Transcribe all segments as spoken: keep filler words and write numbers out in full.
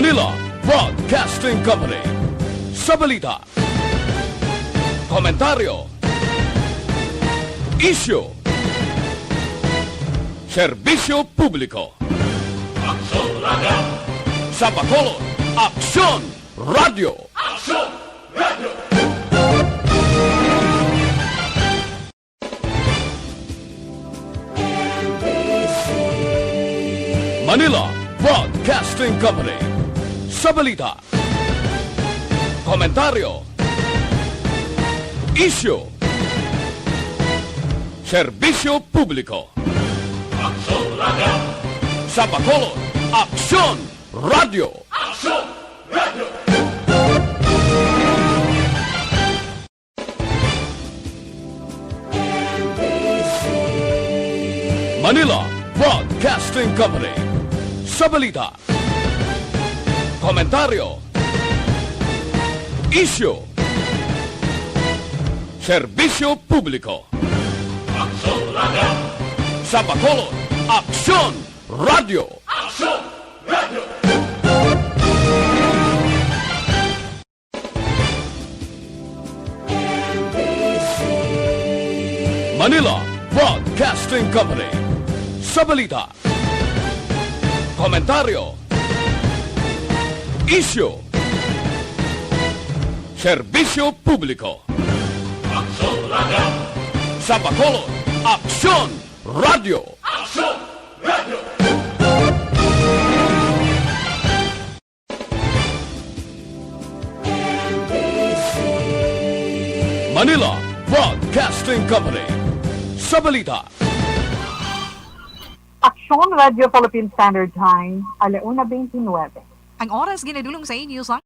Manila Broadcasting Company. Sa balita, komentaryo, isyu, serbisyo publiko. Aksyon Radio! Sa Bacolod, Aksyon Radio! Aksyon Radio! Manila Broadcasting Company. Sa balita, komentaryo, isyu, serbisyo publiko. Aksyon Radio! Sa Bacolod, Aksyon Radio! Aksyon Radio! Manila Broadcasting Company. Sa balita, komentaryo, isyu, serbisyo publiko. Aksyon Radio! Sa Bacolod, Aksyon Radio! Aksyon Radio! Manila Broadcasting Company. Sa balita, komentaryo, isyu, serbisyo publiko. Aksyon Radio! Sa Bacolod, Aksyon Radio! Aksyon Radio! Manila Broadcasting Company. Sa balita, Aksyon Radio Philippine Standard Time, alauna twenty-nine. Ang oras ginadulong sa inyo sa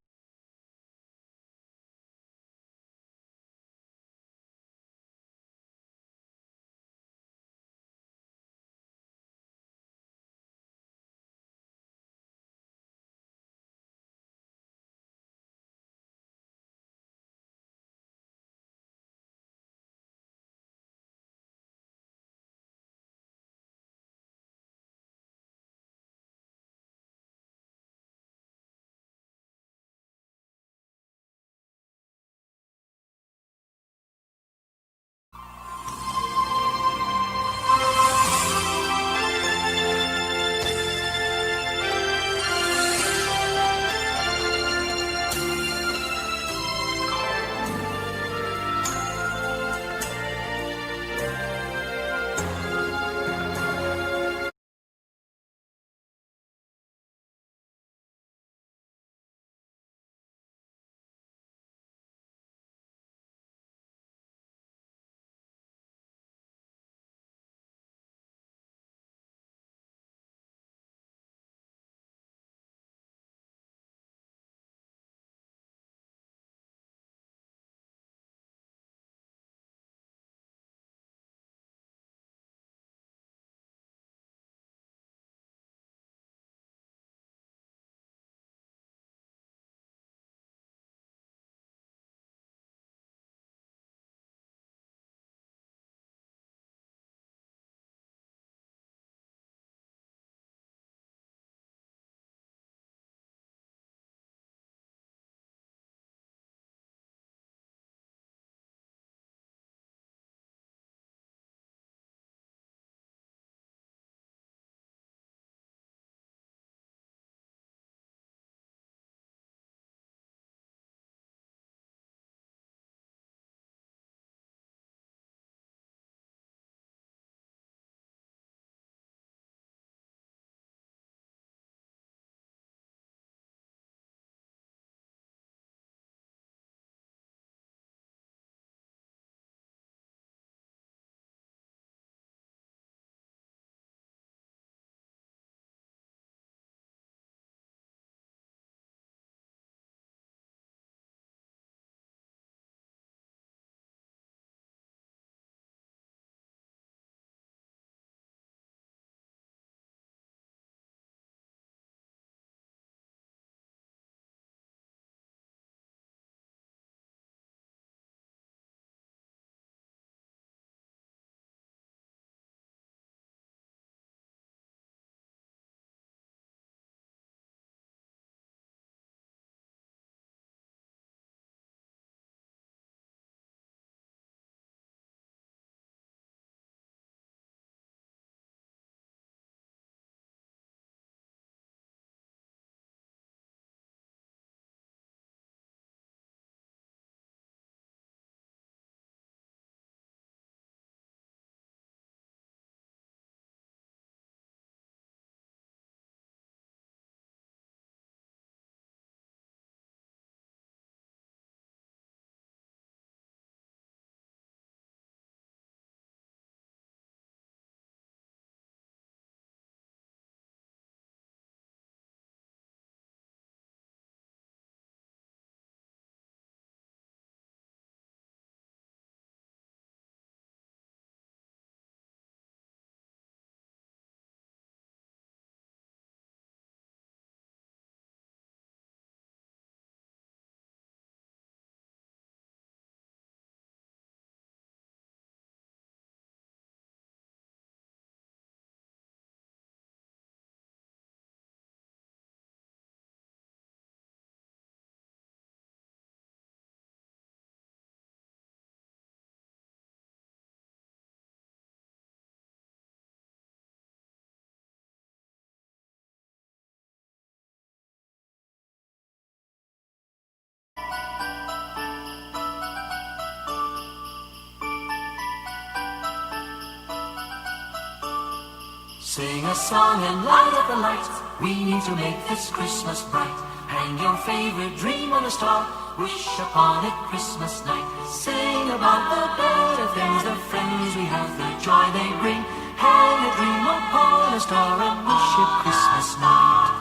Sing a song and light up the lights. We need to make this Christmas bright. Hang your favorite dream on a star. Wish upon it Christmas night. Sing about the better things, the friends we have, the joy they bring. Hang a dream upon a star and wish it Christmas night.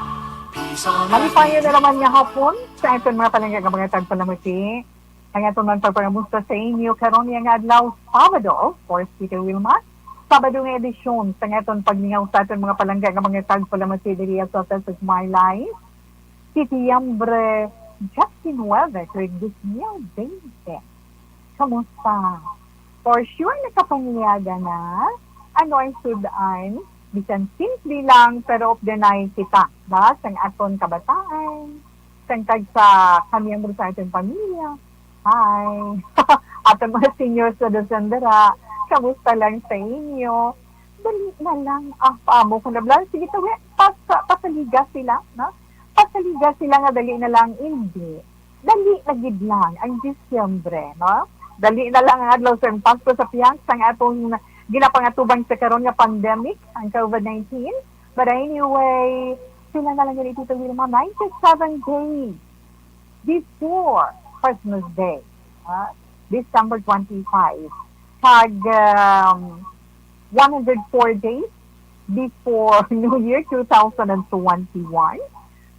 Peace on earth. Malipayon na naman nga hapon sa aton mga palangga nga mga tagpalamati. Ang aton man pagpangamusta sa inyo karon nga adlaw, Sabado, of course, Tita Wilma. Sabado nga edisyon sa aton paglingaw sa aton mga palangga nga mga tagpalamati diri sa Office of My Life. Setyembre diecinuebe, twenty twenty. Kamusta? For sure, nakapangiyaga na. Ano ang sud-an? Bisan simple lang, pero updanay kita, ba? Sang aton kabataan, sang tagsa ka miyembro sa aton pamilya. Hi! Aton mga senior citizen dira, kamusta lang sa inyo? Dali na lang. Ah, paamo ko na blan. Sige, tawi, pas, pasaliga sila, no? Pasaliga sila nga dali na lang. Hindi. Dali na gid lang ang Disyembre, no? Dali na lang ang adlaw sa Pasko sa pihak sang atong ginapangatubang sa karon nga pandemic, ang covid nineteen. But anyway, sila na lang gani, Tito Wilma, ninety-seven days before Christmas Day, ha? December twenty-five. Kag, um, one hundred four days before New Year two thousand and twenty-one.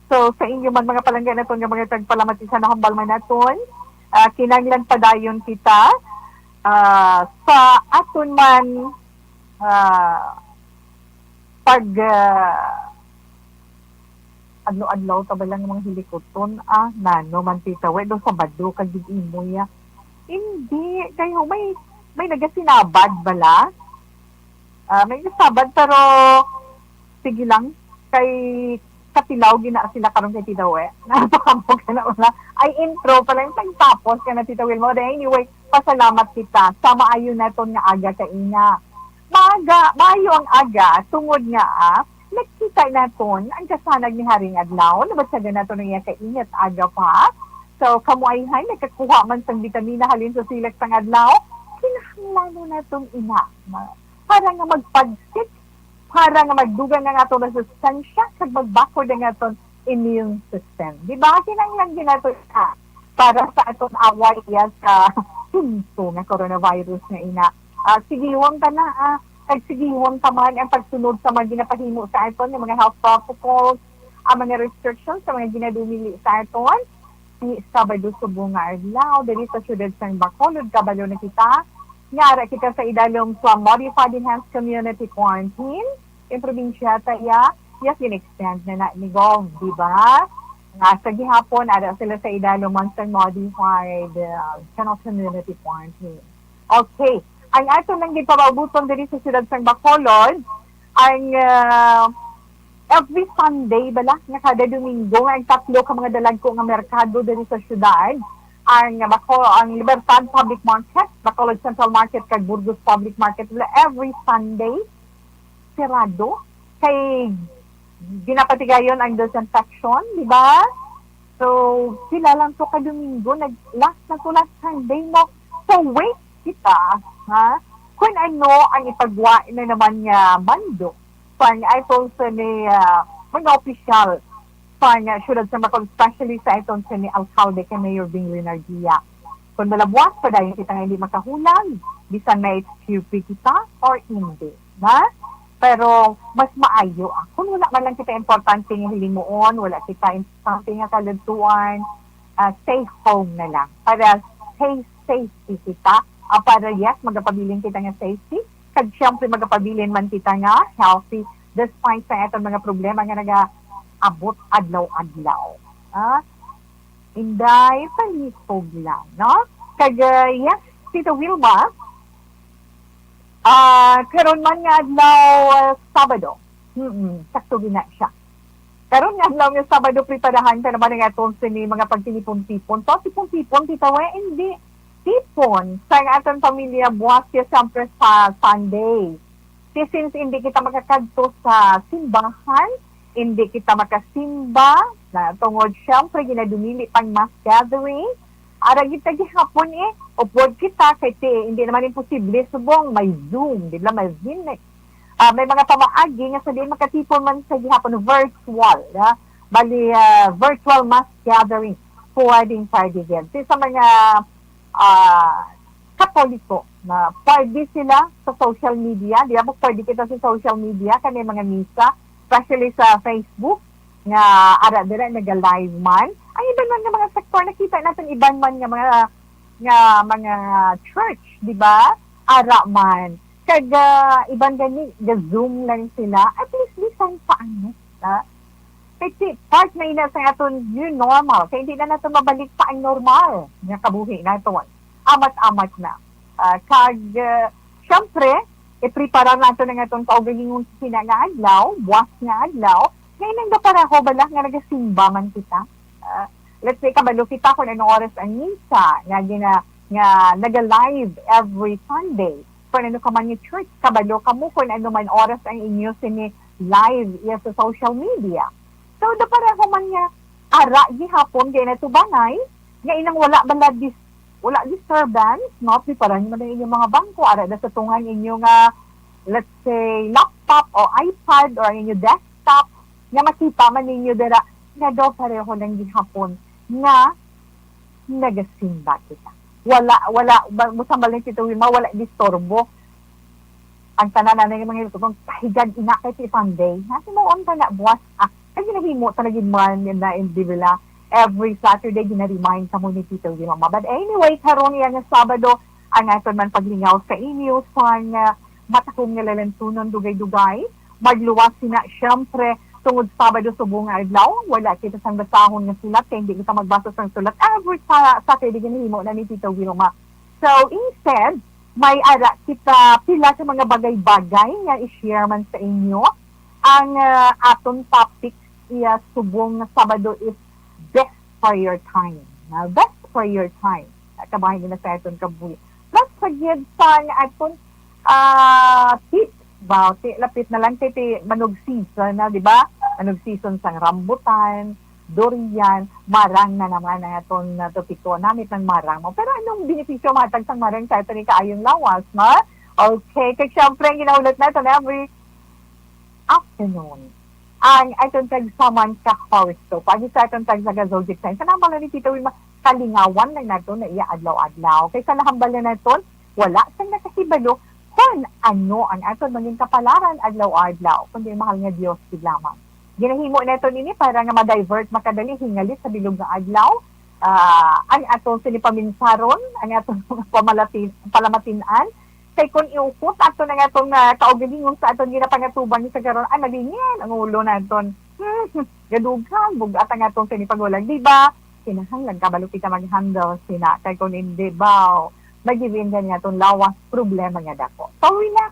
So, sa inyo man, mga palangga naton nga mga tagpalamati, sa nahambal man naton, ah, kinahanglan padayon kita, ah, sa aton man, ah, pag, ah, adlaw-adlaw ta ba lang mga hilikuton, ah, nano man, Tita, we, do Sabado, kag gig-imoy, ah. Hindi, kay may, may nagasinabad bala. Ah, may nagasinabad, pero sige lang, kay katilaw gina sila karon kay Tita, we. Napakambog ka na una. Ay, intro pa lang, tapos ka na, Tita Wilma. But anyway, pasalamat kita sa maayo naton nga aga kaina. Maaga, maayo ang aga, tungod nga, ah, nakita naton ang kasanag ni Haring Adlaw, nabatyagan naton ang iya kainit aga pa. So, kamo ayhan, nakakuha man sang bitamina halin sa silak sang adlaw, kinahanglanon naton ina, ma-, para nga magpagsik, para nga magdugang ang aton resistensya, kag magbakod ang aton immune system. Di ba? Kinahanglan gid nato ina para sa aton away iya sa sunto nga coronavirus nga ina. Ah, sigihon ta na, ah, kag sigihon ta man ang pagsunod sa mga ginapahimo sa aton nga mga health protocols, ang mga restrictions sa mga ginadumili sa aton. Ni Sabado subong nga adlaw, diri sa siyudad sang Bacolod, kabalo na kita nga ara kita sa idalom sa modified enhanced community quarantine. Yung probinsya ta iya, yes, gin-extend na na ni Gov, di ba? Nga sa gihapon, ara sila sa idalom man sang modified, uh, general community quarantine. Okay. Ang ato nang gipabaubuton diri sa siyudad sang Bacolod, ang, uh, every Sunday bala nga kada Domingo nga ang tatlo ka mga dalagko nga merkado diri sa siyudad, ang Baco-, ang Libertad Public Market, Bacolod Central Market, kag Burgos Public Market, bala every Sunday sirado kay ginapatigayon ang disinfection, di ba? So, sila lang to ka Domingo, nag, last na to, last Sunday mo. So, wait kita, ha? Kung ano ang ipagwa na naman nga mando, kung ay po sa ni, ah, mga opisyal, kung, ah, siyudad sa Macau, especially sa iton sa ni alkalde kay Mayor Bing Renardia. Kung malabuas pa dayon kita nga hindi makahulag, bisan may H Q P kita or hindi, ha? Pero mas maayo, ah, kung wala man lang kita importante nga hilimuon, wala kita importante nga kaladtuan, ah, stay home na lang. Para stay safety kita. Ah, para, yes, magapabilin kita nga safety. Kag siyempre, magapabilin man kita nga healthy despite sa atong mga problema nga nagaabot adlaw-adlaw. Ah, Inday, palihog lang, no? Kag, ah, yes, Tita Wilma, ah, karon man nga adlaw, ah, Sabado. Mm, sakto gina siya. Karon nga adlaw nga Sabado, preparahan ta naman ang aton sini mga pagtinipon-tipon. So, tipon-tipon, Tita We, hindi. Tipon sa aton pamilya, buwas siya siyempre sa Sunday. Kay since hindi kita makakadto sa simbahan, hindi kita makasimba, na tungod siyempre ginadumili pang mass gathering, ara gid ta gihapon eh, upod kita kay ti, hindi naman imposible subong may Zoom, di ba, may Zoom eh. Ah, may mga pamaagi nga sa diin makatipon man sa gihapon virtual, ha? Bali, ah, virtual mass gathering, pwedeng pwede gid. Sa mga, ah, Katoliko, na pwede sila sa social media, di ba? Pwede kita sa social media, kani mga misa, especially sa Facebook, nga ara dira naga-live man. Ang iban man nga mga sektor, nakita natin iban man nga mga, nga mga church, di ba? Ara man. Kag, ah, iban gani, ga-Zoom lang sila. At least, bisan pa ano, ha? Kay ti-, part na ina sa aton new normal. Kay hindi na nato mabalik pa ang normal nga kabuhi naton. Amat-amat na. Ah, kag, ah, syempre, iprepara nato na nga atong kaugalingon sa sina nga adlaw, buwas nga adlaw, nga inang pareho bala nga nagasimba man kita. Ah, let's say, kabalo kita kung anong oras ang misa nga gina-, nga naga-live every Sunday. Kung ano ka man nga church, kabalo kamo kung ano man oras ang inyo sini live iya sa social media. So, da pareho man nga ara gihapon kay natubangay nga inang wala bala dis-, wala disturbance, no? Prepara niyo man ang inyong mga bangko, ara da sa tunga ang inyo nga, let's say, laptop o iPad or ang inyo desktop nga makita man ninyo dira nga daw pareho lang gihapon nga nagasimba kita. Wala, wala, ba-, musambal ni Tito Wilma, wala disturbo. Ang tanan na nga mga ito, kung kahigan ina kay si Sunday, na simuon ka na buwas, ah, ay ginahimo talaga man na in Biblia. Every Saturday, ginaremind kamo ni Tito Wilma. But anyway, karon iya nga Sabado, ang aton man paglingaw sa inyo sa nga matahom nga lalantunon dugay-dugay. Magluwas sina, siyempre, tungod Sabado subong nga adlaw, wala kita sang basahon nga sulat, kay hindi kita magbasa sang sulat. Every sa Saturday, ginahimo na ni Tito Wilma. So, instead, may ara kita pila ka mga bagay-bagay nga i-share man sa inyo. Ang, ah, aton topic iya subong nga Sabado is best prayer time. Ah, best prayer time. Kabahin nila sa aton kabuhi. Plus, sa gid sang aton, ah, tips ba? Ti-, lapit na lang, ti-, ti-, manog season na, di ba? Manog season sang rambutan, durian, marang na naman ang aton, ah, topiko. Namit ng marang mo. Pero anong benepisyo matag sang marang sa aton ikaayong lawas, ma? Okay, kay syempre, ang ginahulat natin every afternoon. Ang aton tag-Samantha horoscope. Agi sa aton tag-, sa zodiac sign. Sa naman ni Tito Wilma, kalingawan lang nato na iya adlaw-adlaw. Kay sa nahambal na naton, wala sang nakahibalo kung ano ang aton mangin kapalaran adlaw-adlaw, kundi mahal nga Dios gid lamang. Ginahimo naton ini para nga ma-divert makadali hingalit sa bilog nga adlaw, ah, ang aton sini paminsaron, ang aton mga pamalatin-, palamatin-an, kay kung iukot ato na nga atong, ah, kaugalingon sa aton ginapangatubang sa karon, ay, malingin ang ulo naton. Gadugang, bugat ang atong sini paghulag, di ba? Kinahanglan kabalo kita mag-handle sina, kay kung hindi, baw, mag-give in gani atong lawas, problema nga dako. So, relax.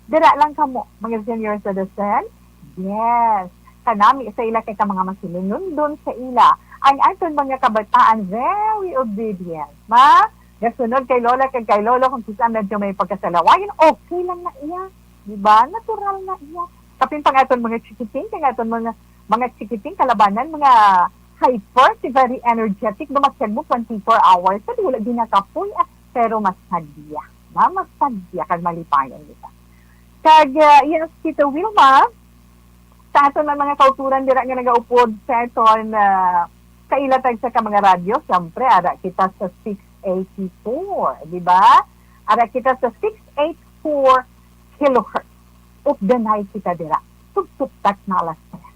Dira lang kamo, mga senior citizen. Yes. Kanami sa ila kay ka mga masinunundon sa ila. Ang aton mga kabataan, very obedient. Ma, gasunod kay lola kag kay lolo kung kisa medyo may pagkasalawayan, okay lang na iya. Di ba? Natural na iya. Kapin pang aton mga chikiting, kay aton mga, mga chikiting kalabanan, mga hyper, si very energetic, dumatyag mo twenty-four hours, sa wala din nakapoy, ah, pero mas sadya. Ma, mas sadya kag malipayon kita. Kag, ah, yes, Tito Wilma, sa aton man mga kauturan dira nga nagaupod sa aton, ah, kaila tag sa ka mga radyo, siyempre, ara kita sa six eighty-four, di ba? Ara kita sa six eighty-four kilohertz. Updanay kita dira. Tugtugtak na alas tres.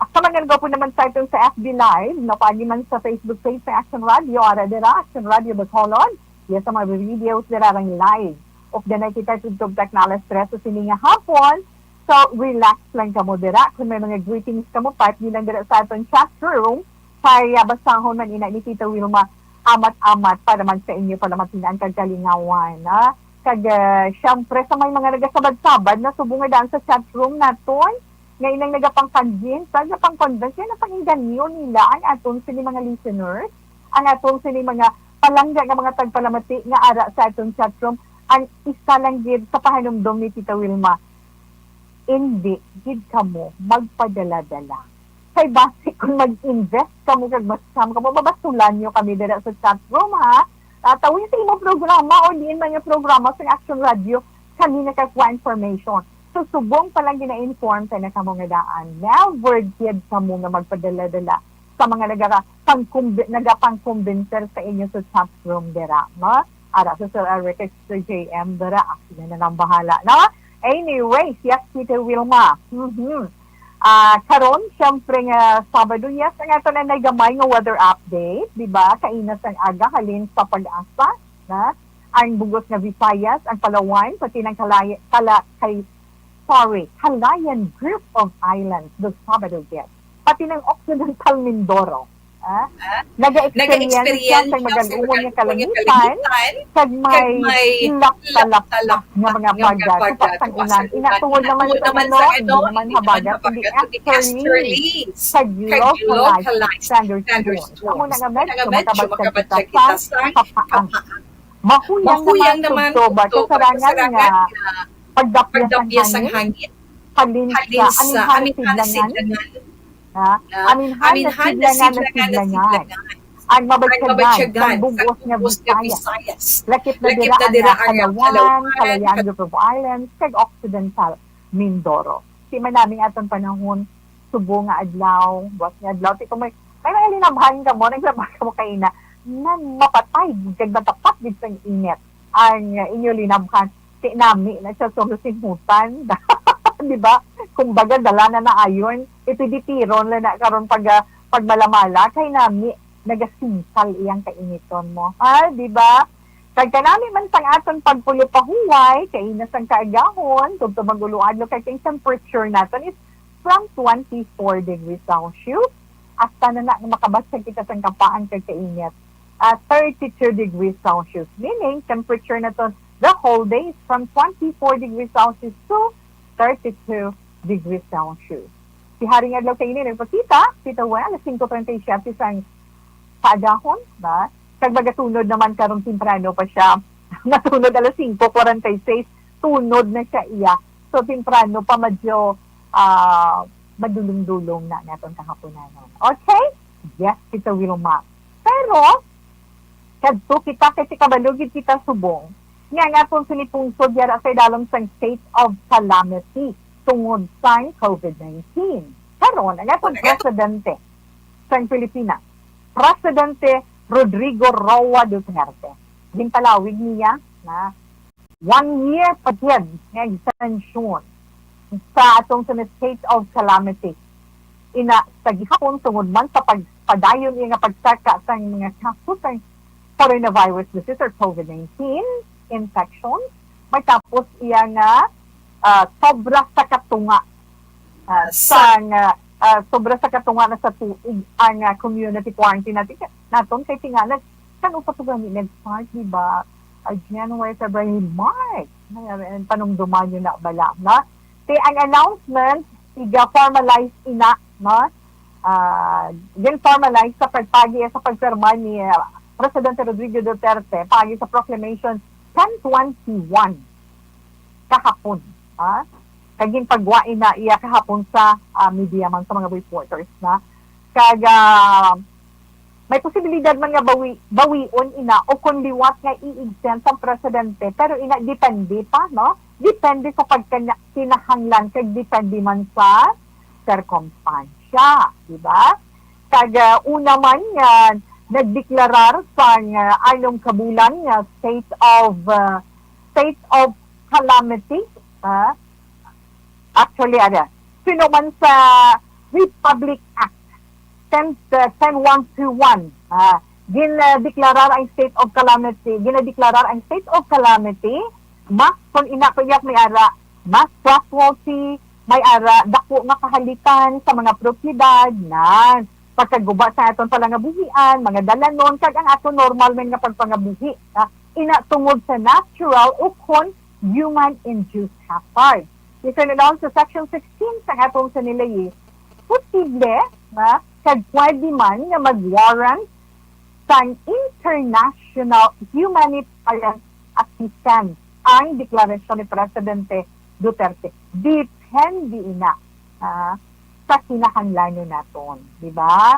Sa mga nagaupod naman sa aton sa F B Live, no, paagi man sa Facebook page sa Action Radio, ara dira, Action Radio Bacolod, yes, sa mga videos dira rang live. Updanay kita tugtugtak na alas tres sa sini nga hapon, so, relax lang kamo dira. Kung may mga greetings kamo, part nilang dira sa aton chat room. Kay, ah, basahon man ina ni Tita Wilma, amat-amat para man sa inyo palamatinan kag kalingawan, ha? Kag, ah, syempre, sa may mga nagasabad-sabad na subong nga daan sa chat room naton, nga ilang nagapangkanjin, sa nagapangkonvince, nga napangingganyo nila ang aton sini mga listeners, ang aton sini mga palangga nga mga tagpalamati nga ara sa aton chat room, ang isa lang gid sa pahanumdom ni Tita Wilma, indi gid kamo magpadala-dala. Kay basi kung mag-invest kamo kag ma-scam kamo, mabasulan nyo kami dira sa chat room, ha? Tatawin sa imong programa o diin man yung programa sa Action Radio, kami nakakuha information. So, subong pa lang gina-inform sa na kamo nga daan, never gid kamo nga magpadala-dala sa mga nagaka-, pangkumbi-, nagapangkumbinser sa inyo sa chat room dira, no? Ara sa Sir Eric, Sir J M dira, ako na na lang bahala, no? Anyways, yes, Tita Wilma. Mhm. Ah, karon, syempre nga Sabado, yes, ang ato na nagamay nga weather update, di ba? Kaina sang aga, halin sa Pag-asa, na ang bugos nga Visayas, ang Palawan, pati ng Kalay-, Kala-, kay, sorry, Calayan Group of Islands, the Sabado, yes. Pati ng Occidental Mindoro, ah, nag-experience sa magal-umon nga kalangitan, kag may lapta-lapta nga mga baga, supak sang ulan. Ina, tungod naman sa ano, hindi naman habagat, kundi easterly, kag localized thunderstorms. Amo na nga medyo makabagsak kita sa kapaang. Mahuyang naman, tugto ba, kasarangan nga pagdapya sang hangin, halin sa aminhan sidlangan, ha? Aminhan nga sidlangan na sidlangan. Ang mabatyagan sang bug-os nga Visayas. Lakip na dira ang Palawan, Calayan Group of Islands, kag Occidental Mindoro. Di man nami aton panahon, subong nga adlaw, buwas nga adlaw. Ti kung may, may mga linabhan kamo, naglaba kamo kaina, na mapatay, kag matapat gid sang init ang inyo linabhan. Ti nami na siya sa simutan. Di ba? Kumbaga, dala na naayon. Ipiditiron lang na karon pag, ah, pagmalamala. Kay nami, nagasingkal iyang kainiton mo. Ha? Di ba? Kag kanami man sang aton pagpuyo pahuway, kaina sang kaagahon, tubtob mag-ulo-adlaw, kay ang temperature naton is from twenty-four degrees Celsius, hasta na na makabatyag kita sang kapaang kag kainit, ah, thirty-two degrees Celsius. Meaning, temperature naton the whole day is from twenty-four degrees Celsius to thirty-two degrees Celsius. Si Haring Adlaw kaini nagpakita, kita, well, alas singko treinta y siete sang kaagahon, ba? Kag magatunod naman karon temprano pa siya. Matunod alas singko kwarenta y seis, tunod na siya iya. So, temprano pa, medyo, ah, madulong-dulong na naton kahapunanon. Okay? Yes, Tita Wilma. Pero, kadto kita kay si kabalo gid kita subong nga ang aton sini pungsod yara sa idalom sang state of calamity tungod sang covid nineteen. Karon, ang aton presidente sang Pilipinas, Presidente Rodrigo Roa Duterte, ginpalawig niya na one year pa gid nga extension sa atong sa state of calamity. Ina, sa gihapon, tungod man sa pagpadayon iya nga pagsaka sang mga kaso sang coronavirus disease or covid nineteen infection, matapos iya nga, ah, sobra sa katunga, ah, sa nga, ah, sobra sa katunga na sa tuig ang, ah, community quarantine natin, naton kay tingalan, kan upat gani nag-start, di ba? Ah, January, February, March. Ay, ay, ay, panumduman nyo na bala, no? Kay ang announcement, iga-formalize ina, no? Ah, gin-formalize sa pagpagi, sa pagpirma ni, ah, Presidente Rodrigo Duterte, pagi sa proclamation ten twenty-one kahapon, ha? Kag ginpagwa ina iya kahapon sa, ah, media man, sa mga reporters, na. Kag, ah, may posibilidad man nga bawi-, bawion ina o kon liwat nga i-extend sang presidente, pero ina depende pa, no? Depende sa pagkana-, kinahanglan kag depende man sa sirkumstansya, di ba? Kag, ah, una man nga nagdeklarar sang, ah, anong kabulan nga state of, ah, state of calamity, ah, actually, ano, sino man sa Republic Act, ten, uh, ten one two one, ah, ginadeklarar ang state of calamity, ginadeklarar ang state of calamity, mas kung ina ko yak may ara, mas casualty, may ara, dako nga kahalikan sa mga propiedad, nan, pagkaguba sa aton palangabuhian, mga dalanon, kag ang aton normal man nga pagpangabuhi, ah, ina tungod sa natural o kon human-induced hazard. Bisan na daw sa Section sixteen sa atong sa nilay, posible nga kag pwede man nga mag-warrant sang international humanitarian assistance ang deklarasyon ni Presidente Duterte. Depende ina, ah, sa kinahanglanon naton, di ba?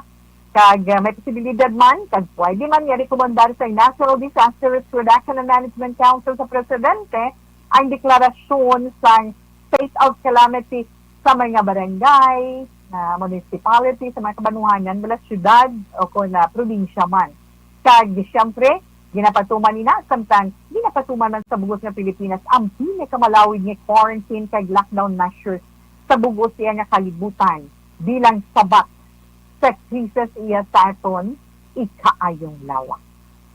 Kag, ah, may posibilidad man, kag pwede man nga rekomendar sa National Disaster Risk Reduction and Management Council sa Presidente ang deklarasyon sang state of calamity sa mga barangay, na municipality, sa mga kabanuhanan, wala siyudad o kung na probinsya man. Kag, siyempre, ginapatuman ni na, samtang ginapatuman man sa bugos nga Pilipinas ang pinakamalawig nga quarantine kag lockdown measures sa bugos iya nga kalibutan bilang sabat sa krisis iya sa aton ikaayong lawas.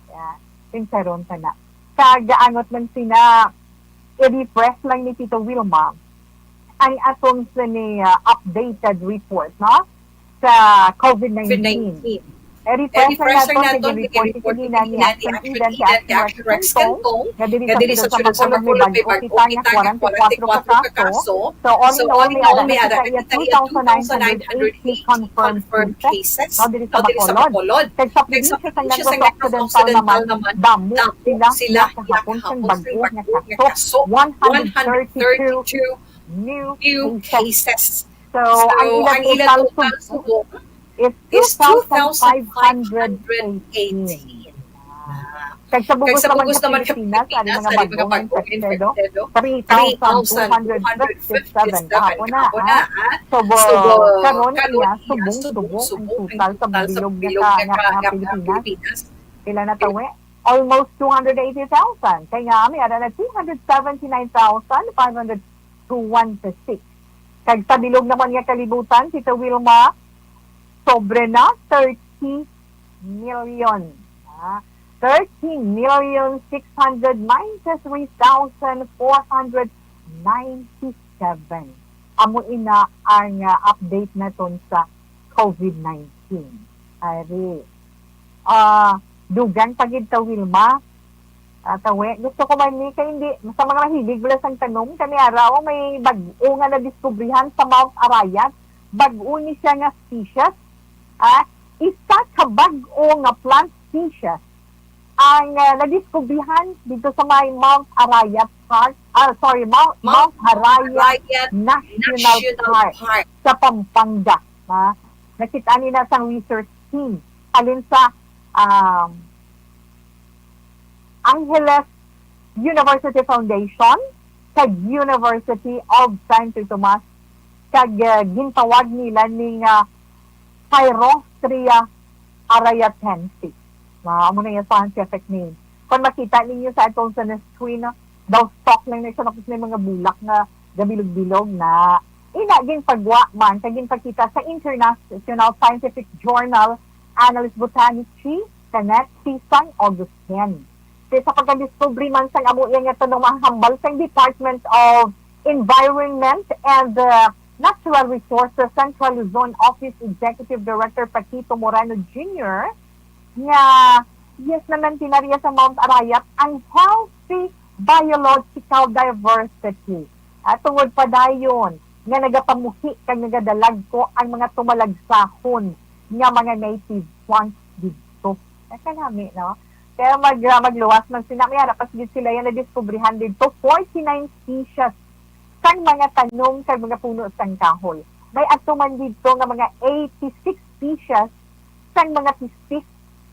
Yeah. Sinseron ka na. Kag angot man sina, i-refresh lang ni Tito Wilma ang atong sini, ah, updated report, no? Sa COVID nineteen. COVID nineteen. I-refresh lang nato sa report ni Action Eden kay Action Rex Cantong, nga diri sa Bacolod may bag-o kita nga forty-four ka kaso. So, all in all, may ara na kita iya two thousand nine hundred eighty confirmed cases, no, diri sa Bacolod. Kag sa probinsya sang Negros Occidental naman, damo sila iya kahapon sang bag-o nga kaso, one hundred thirty-two new cases. So, ang ila total subong is two thousand five hundred eighteen. Kag sa bugos naman sa Pilipinas, ari mga bag-o nga infektado, three thousand two hundred fifty-seven kahapon na, ha? So, karon niya, subong-subong ang total sa bilog nga ka-, nga, nga Pilipinas. Pila na tawi? Almost two hundred eighty thousand. Kay nga, may ara na two hundred seventy-nine thousand five hundred twenty-six. Kag sa bilog naman nga kalibutan, Tita Wilma, sobre na thirty million. Ah, thirty million six hundred ninety-three thousand four hundred ninety-seven. Amo ina ang, ah, update naton sa COVID nineteen. Ari. Ah, dugang pa gid ta, Wilma. Ah, tawi, gusto ko man ni, kay hindi, sa mga mahilig bala sang tanom, kani ara, o, may bag-o nga nadiskubrihan sa Mount Arayat. Bag-o ni siya nga species. Ah, isa ka bag-o nga plant species ang, ah, nadiskubrihan dito sa may Mount Arayat Park. Ah, sorry, Mount, Mount Arayat National Park sa Pampanga. Ha? Nakita nila sang research team halin sa, um, Angeles University Foundation kag University of Santo Tomas, kag, uh, gintawag nila ning, uh, Pyrostria arayatensis. Na amo na yung scientific name. Kung makita ninyo sa atong sa screen, no, daw stalk lang na siya, tapos may mga bulak nga gabilog-bilog na ina ginpagwa man kag ginpakita sa international scientific journal Annales Botanicae, Kanetsi sang August ten. Kay sa pagkadiskubre man sang amo iya nga tanom ang hambal sang Department of Environment and, uh, Natural Resources Central Luzon Office Executive Director Paquito Moreno Junior nga, yes naman, tinariya sa Mount Arayat ang healthy biological diversity. At tungod pa dayon nga nagapamuhi kag nagadalagko ang mga tumalagsahon nga mga native plants didto. Nakanami, no? Kaya mag-, ah, magluwas man sila, may ara pa gid sila yan nadiskubrihan didto, forty-nine species sang mga tanom kag mga puno sang kahoy. May adto man didto nga mga eighty-six species sang mga pistis.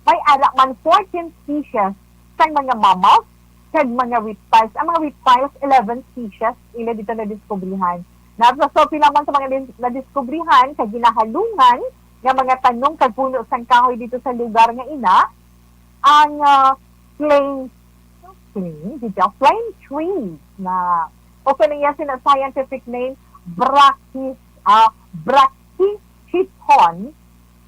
May ara man fourteen species sang mga mammals kag mga reptiles. Ang mga reptiles, eleven species ila dito nadiskubrihan. Nasa so, pila man sa mga din-, nadiskubrihan kag ginahalungan nga mga tanom kag puno sang kahoy dito sa lugar nga ina, ang, ah, plain, plain, dito, plain trees na, o kung iya sina scientific name, Brachis-, ah, Brachychiton,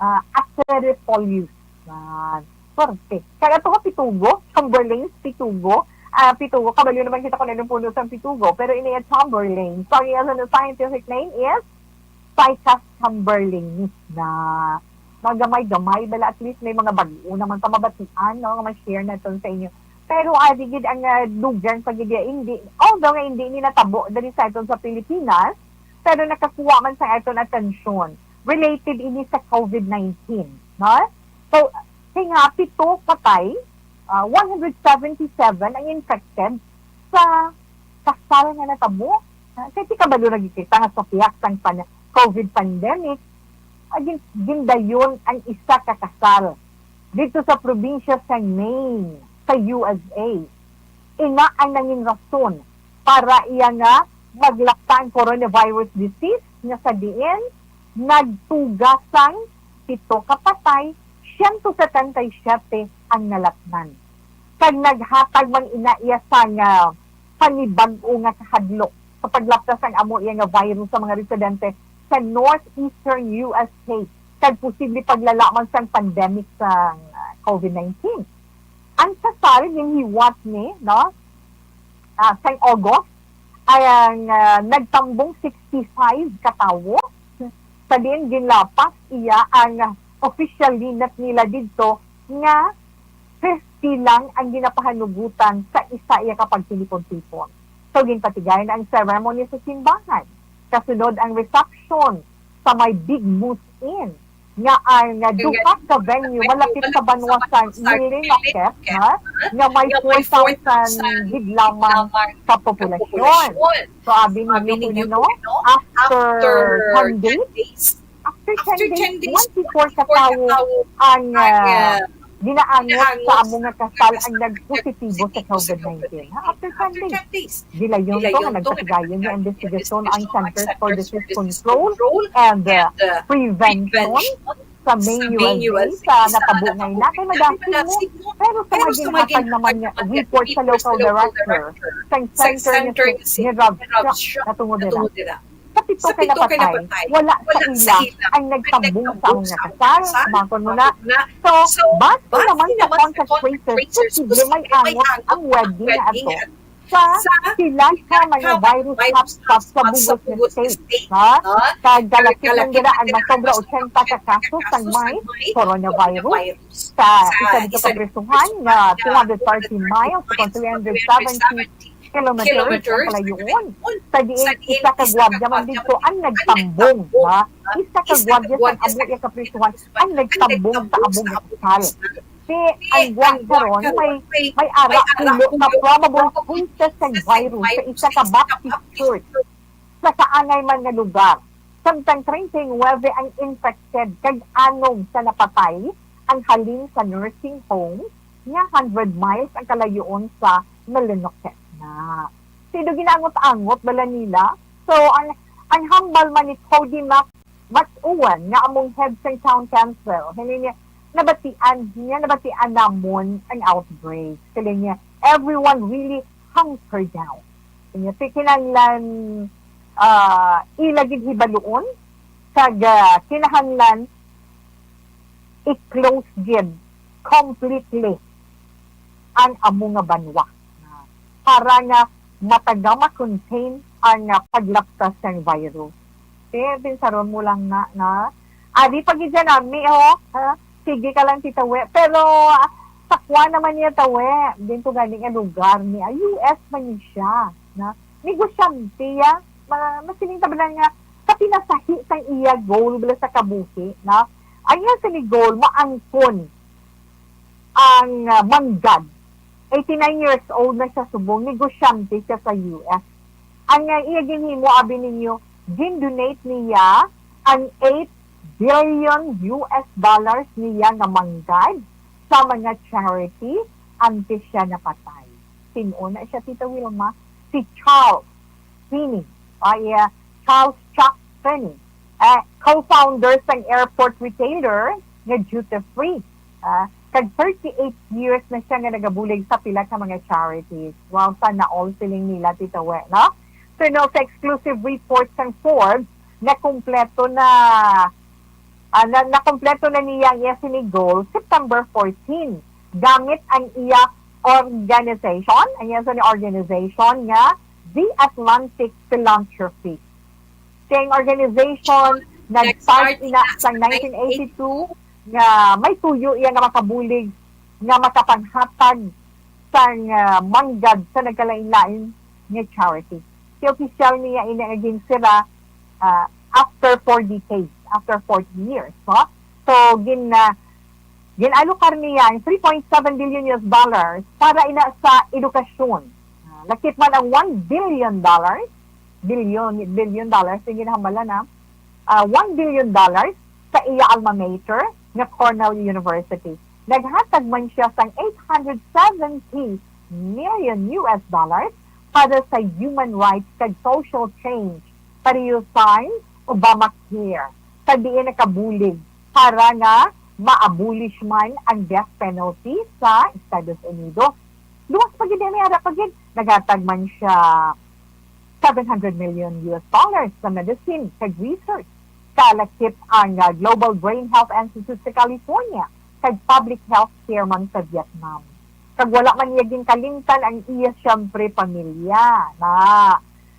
ah, acerifolia. Ah, swerte. Kag ato ka pitugo, Chamberlain's pitugo. Ah, pitugo, kabalo naman kita kung anong puno sang pitugo. Pero ini iya Chamberlain. So, ang iya scientific name is Ficus chamberlainii na magamay-gamay bala, at least may mga bag-o naman ka mabatian, no, nga ma-share naton sa inyo. Pero, ah, di gid ang, ah, dugang pa gid iya, hindi, although nga hindi ni natabo diri sa aton sa Pilipinas, pero nakakuha man sa aton atensyon. Related ini sa COVID nineteen, no? So, kay nga pito patay, ah, one hundred seventy-seven ang infected sa kasal nga natabo. Ah, kay ti kabalo na gid kita nga sa pihak sang pan-, COVID pandemic, ah, gin-, gindayon ang isa ka kasal dito sa probinsya sa Maine, sa U S A. Ina ang nangin rason para iya nga maglapta ang coronavirus disease nga sa diin nagtuga sang pito ka patay, siyento setenta y siyete ang nalatnan. Kag naghatag man ina iya sang, ah, panibag-o nga kahadlok sa paglapta sang amo iya nga virus sa mga residente sa northeastern U S state, kag posible paglala man sang pandemic sang, ah, COVID nineteen. Ang kasal ginhiwat ni, no, ah, sang August, ang, ah, nagtambong sixty-five ka tawo. Sa diin ginlapas iya ang, ah, official linat nila didto nga fifty lang ang ginapahanugutan sa isa iya ka pagtilipon-tipon. So, ginpatigayon ang ceremony sa simbahan. Kasunod ang reception sa may Big Moose Inn, nga ang, ah, duha ka venue malapit sa banwa sa Millinocket, ha, nga may four thousand higit lamang ka populasyon. So, abi ninyo kuno, after ten days, after ten days, twenty-four ka tawo ang, ah, ginaangot sa amo nga kasal ang nagpositibo sa COVID nineteen. Ha? After ten days. Gilayon to nga nagpatigayon nga investigasyon ang Centers for Disease Control and, uh, Prevention sa Maine, U S A, sa natabo nga ina kay madasig mo. Pero sa mga ginhatag naman nga report sa local director sang center nga si, ni Rob Shaw, natungod nila. Sa pito ka napatay, wala sa ila ang nagtambong sa among nga kasal, makon mo na. So, base naman sa consequences, posible may angot ang wedding nga ato sa sila ka mga virus hotspot sa bug-os nga state, ha? Kag kalakip lang dira ang masobra ochenta ka kaso sang may coronavirus. Sa isa dito ka prisuhan nga two hundred thirty miles, kung three hundred seventy kilometers ang kalayoon. Sa diin isa ka gwardiya man dito ang nagtambong, ha? Isa ka gwardiya sa amo iya ka prisuhan ang nagtambong sa amo nga kasal. Si ang gwardiya ron may, may ara pulo ka probable cases sang virus sa isa ka Baptist church sa kaangay man nga lugar. Samtang treinta y nuebe ang infected kag anom sa napatay ang halin sa nursing home nga hundred miles ang kalayoon sa Millinocket na. Sido ginaangot-angot bala nila. So, ang, ang hambal man ni Cody Mac Mas uwan nga among head sang town council, hini niya, nabatian niya, nabatian namon ang outbreak. Siling niya, "Everyone really hunker down." Niya, "Ti kinahanglan, ah, ila gid hibaluon, kag, ah, kinahanglan i-close gid completely ang amo nga banwa para nga mataga ma-contain ang, ah, paglaptas sang virus." Te, pinsaron mo lang na, na. Adi pa gid dyan, ami, ho. Ha? Sige ka lang, Tita We. Pero, ah, sakwa naman niya, Tawe. Din to gani nga lugar ni, ah, U S man ni siya. Na? Negosyante, ya. Ma-, masiling ta ba lang nga, sa pinasahi sang iya goal, bala sa kabuhi, na? Ang iya sa ni goal, maangkon ang, ah, manggad. Eighty-nine years old na siya subong, negosyante siya sa U S. Ang, ah, iya ginhimo, abi ninyo, gin-donate niya ang eight billion U S dollars niya nga manggad sa mga charity antes siya napatay. Sin-o na siya, Tita Wilma? Si Charles Finney. Ah, iya, Charles Chuck Finney, ah, co-founder sang airport retailer nga Duty Free. Ah, kag thirty-eight years na siya nga nagabulig sa pila ka mga charities. Wow, sana all, feeling nila, Tita We, no? So, no, sa exclusive report sang Forbes, nakumpleto na, ah, na, nakumpleto na niya ang iya sini goal September fourteen, gamit ang iya organization, ang iya sini organization nga The Atlantic Philanthropy. Sing organization nag-start ina sang nineteen eighty-two nga may tuyo iya nga makabulig nga makapanghatag sang, ah, manggad sa nagkalain-lain nga charity. Si opisyal niya ini nga ginsira, ah, after four decades, afher forty years, no? So, gin-, ah, gin-alokar niya ang three point seven billion U S dollars para ina sa edukasyon. Ah, lakip man ang one billion dollars, billion, billion dollars ang ginahambal na, ah, one billion dollars sa iya alma mater nga Cornell University. Naghatag man siya sang eight hundred seventy million U S dollars para sa human rights kag social change, pareho sang Obamacare, sa diin nakabulig para nga ma-abolish man ang death penalty sa Estados Unidos. Luwas pa gid ini, ara pa gid, naghatag man siya seven hundred million U S dollars sa medicine kag research. Kalakip ang, ah, Global Brain Health Institute sa California kag public health care man sa Vietnam. Kag wala man niya ginkalimtan ang iya, siyempre, pamilya na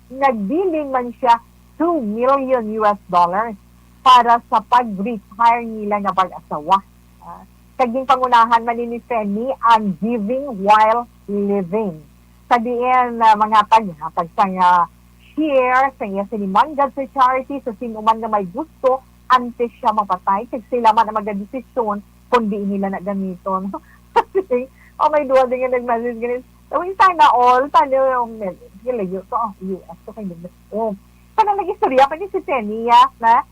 nagbilin man siya two million U S dollars para sa pag-retire nila nga mag-asawa. Ah, kag ginpangunahan man ni Femi ang giving while living. Sa diin, ah, manghatag-hatag sang, ah, share sa iya sini manggad sa charity sa sino man nga may gusto antes siya mapatay, kag sila man ang magadesisyon kung diin nila na gamiton. Kasi, oh, may duha din nga nag-message ganun. Tawin sana all, sana yung, yung layo to, oh, U S to, kay nag-, oh. Sana nag-istorya pa ni si Tenia na,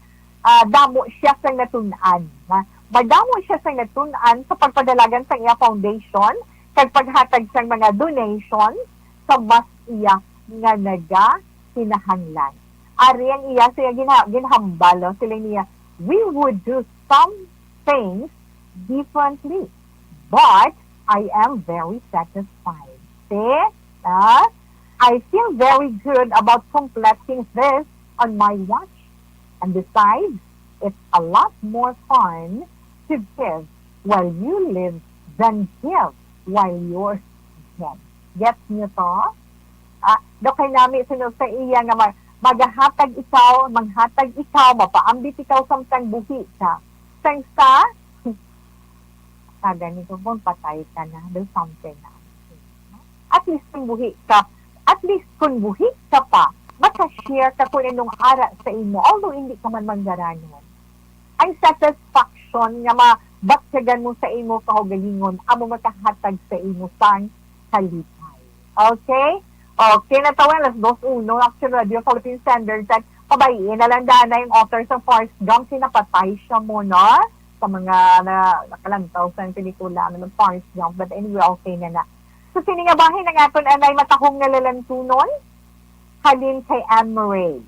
ah, damo siya sa natun-an, na madamo siya sa natun-an sa pagpadalagan sa iya foundation kag paghatag sang mga donation sa mas iya nga nagakinahanglan. Ari ang iya sa iya gina-, ginhambal, no? Sila niya, "We would do some things differently, but I am very satisfied." See? Ah, "I feel very good about completing this on my watch. And besides, it's a lot more fun to give while you live than give while you're dead." Gets niyo to? Ah, daw kay nami sunod sa iya nga ma-, magahatag ikaw, manghatag ikaw, mapaambit ikaw samtang buhi ka. Sang sa, kada ni kung patay ka na, there's something na. At least kung buhi ka, at least kung buhi ka pa, maka-share ka kung anong ara sa imo, although hindi ka man manggaranon. Ang satisfaction nga mabatyagan mo sa imo kaugalingon amo makahatag sa imo sang kalipay. Okay? Okay, na tawa, alas dos uno, Action Radio Philippine Standard Time. Pabayi na lang daan na yung author sa Forrest Gump, sinapatay siya mo, no? Sa mga na, nakalantaw sa pelikula, ano, Forrest Gump. But anyway, okay na na. So, sini nga bahin ang aton anay matahong nga lalantunon, halin kay Anne Marie.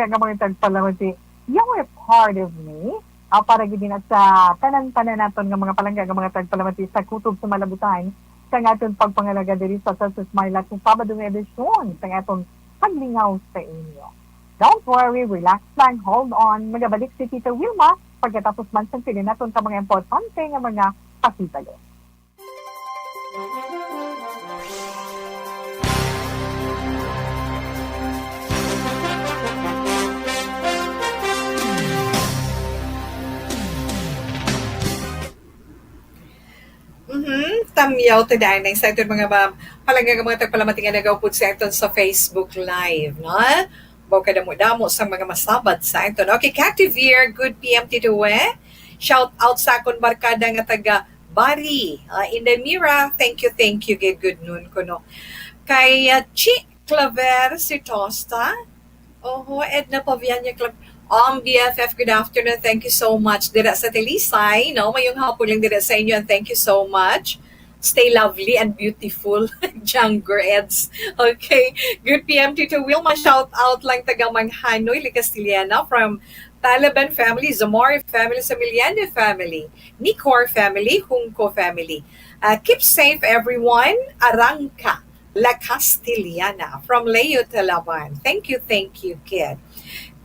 nga mga tagpalamati, you were part of me. Ah, para gid na sa tanan-tanan naton nga mga palangga nga mga tagpalamati sa kutob sa malabutan sa aton pagpangalaga diri sa This Is My Life sa Sabado nga edisyon sa aton paglingaw sa inyo. Don't worry, relax lang, hold on. Magabalik si Tita Wilma pagkatapos man sang pili naton ka mga importante nga mga pahibalo. Mhm. Tamyaw ta danay sa aton mga ma-, palangga nga mga tagpalamati nga nagaupod sa aton sa Facebook Live, no? Baw kadamo-damo sa mga masabat sa aton. Okay, Cathy Veer, good P M, Tito We. Shout out sa akon barkada nga taga Bari. Ah, Inday Mira, thank you, thank you, good, good noon ko, no. Kay, ah, Chi Claver, si Tosta. Oho, Edna Paviania Club. Um, B F F, good afternoon. Thank you so much. Dira sa Talisay, no? Mayong hapon lang dira sa inyo, and thank you so much. Stay lovely and beautiful, Jangger Eds. Okay. Good P M, Tito Wilma. Shout out lang taga Manghanoy, La Castellana, from Talaban family, Zamora family, Samiliano family, Nicor family, Junco family. Uh, keep safe, everyone. Arangka, La Castellana, from Leo Talaban. Thank you, thank you, kid.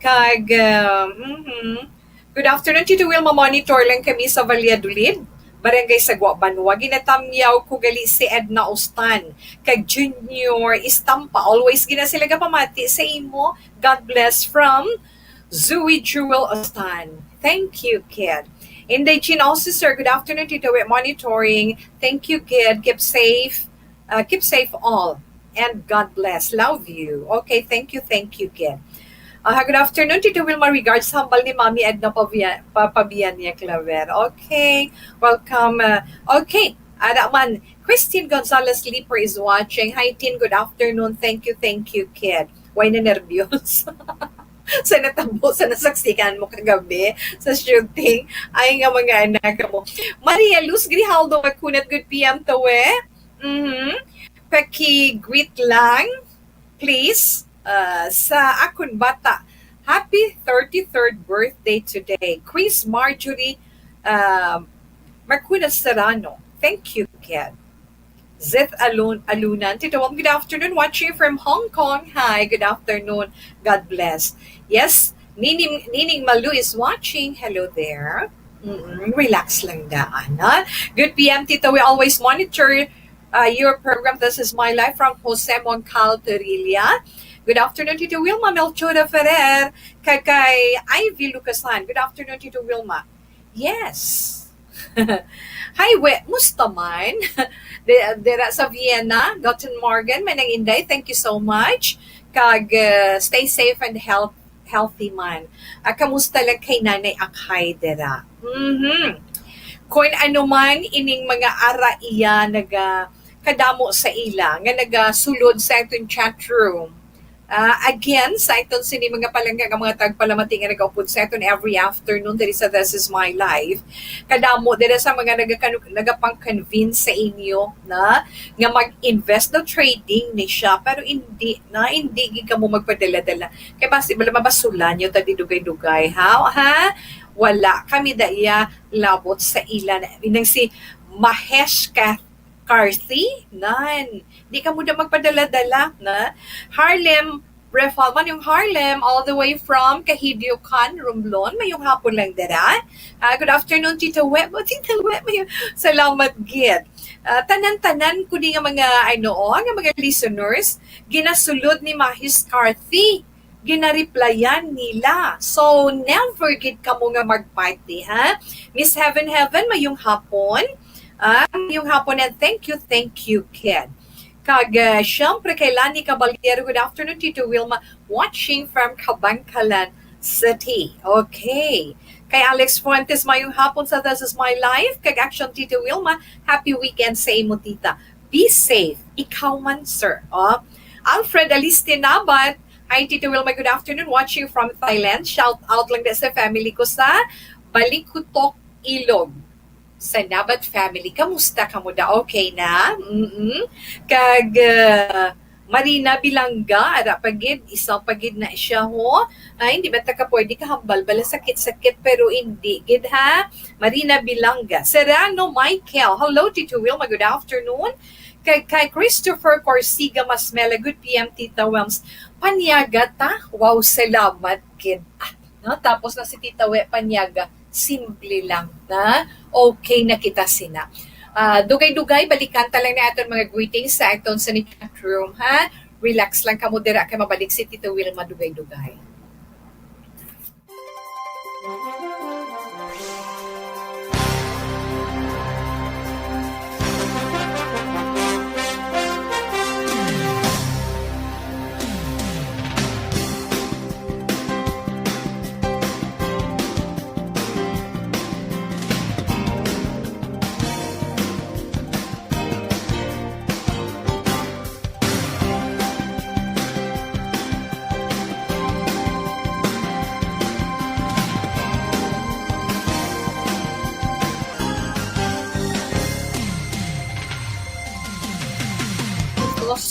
Kag, uh, mhm. Good afternoon, Tito Wilma. Monitor lang kami sa Valladolid, Barangay Sagwa, Banwa. Ginatamyaw ko gali si Edna Ostan kag Junior Istampa. Always gina sila gapamati sa imo. God bless from Zoe Jewel Ostan. Thank you, kid. Inday Jean also, sir. Good afternoon, Tito. We're monitoring. Thank you, kid. Keep safe. Uh, keep safe all. And God bless. Love you. Okay, thank you, thank you, kid. Uh, good afternoon, Tito Wilma. Regards, hambal ni Mami Edna Pavia-, Pa-, Pabiania Claver. Okay, welcome. Uh, okay, ada man. Christine Gonzalez Leaper is watching. Hi, Tin. Good afternoon. Thank you, thank you, kid. Why na nervyos? Sa natabo, sa nasaksikan mo kagabi sa shooting. Ay nga mga anak mo. Maria Luz Grijaldo, makunat, good P M to, eh. Mhm. Paki-greet lang, please, uh, sa akon bata. Happy thirty-third birthday today, Chris Marjorie, uh, Marcuna Serrano. Thank you, Ken. Zeth Alun-, Alunan, Tito Wong, good afternoon. Watching from Hong Kong. Hi, good afternoon. God bless. Yes, Nining, Nining Malu is watching. Hello there. Mm-mm, relax lang daan, ha? Good P M, Tito. We always monitor, uh, your program, This Is My Life, from Jose Moncal Torilla. Good afternoon, Tito Wilma, Melchora Ferrer, kag kay Ivy Lucasan. Good afternoon, Tito Wilma. Yes. Hi, we, musta man? De-, dira sa Vienna, Guten Morgen, Manang Inday, thank you so much. Kag, uh, stay safe and health, healthy man. Ah, kamusta lang kay Nanay Akay dira? Mhm. Kung ano man ining mga ara iya naga-, kadamo sa ila nga nagasulod sa aton chat room. Ah, again, sa aton sini mga palangga nga mga tagpalamati nga nagaupod sa aton every afternoon diri sa This Is My Life. Kadamo dira sa mga nagakanu-, nagapang-convince sa inyo na nga mag-invest daw trading ni siya, pero hindi na, hindi gid kamo magpadala-dala. Kay basi bala mabasulan niyo ta di dugay-dugay, ha? Ha? Wala kami daya labot sa ila. Nang si Mahesh Kath-, Carthy, nan. Di ka mo da magpadala-dala, na? Harlem Refal, man yung Harlem, all the way from Kahidiokan, Romblon. Mayong hapon lang dira. Ah, good afternoon, Tita Web. Oh, Tita Web, mayong salamat gid. Ah, tanan-tanan ko di nga mga, ano, oh, nga mga listeners, ginasulod ni Mahis Carthy, ginareplyan nila. So, never gid kamo nga magpati, ha? Miss Heaven Heaven, mayong hapon. Ah, mayong hapon and thank you, thank you, kid. Kag, ah, syempre, kay Lani Caballero, good afternoon, Tito Wilma, watching from Kabankalan City. Okay. Kay Alex Fuentes, mayong hapon sa This Is My Life. Kag Action, Tito Wilma, happy weekend sa imo, tita. Be safe. Ikaw man, sir. Oh. Alfred Aliste Nabat, hi, Tito Wilma, good afternoon. Watching from Thailand. Shout out lang din sa family ko sa Balikutok, Ilog. Sa Nabat family. Kamusta kamo da? Okay na? Mm-mm. Kag, uh, Marina Bilanga, ara pa gid, isa pa gid na siya, ho. Ay, hindi ba ta ka pwede kahambal? Bala sakit-sakit, pero hindi gid, ha? Marina Bilanga. Serrano Michael, hello, Tito Wilma, good afternoon. Kay, kay Christopher Corsiga Masmela, good P M, Tita Wilms. Panyaga ta? Wow, salamat gid. Ah, no? Tapos na si Tita We Panyaga, simple lang na okay na kita sina. Ah, dugay-dugay, balikan ta lang na aton mga greetings sa aton sa chat room, ha? Relax lang kamo dira kay mabalik si Tita Wilma dugay-dugay.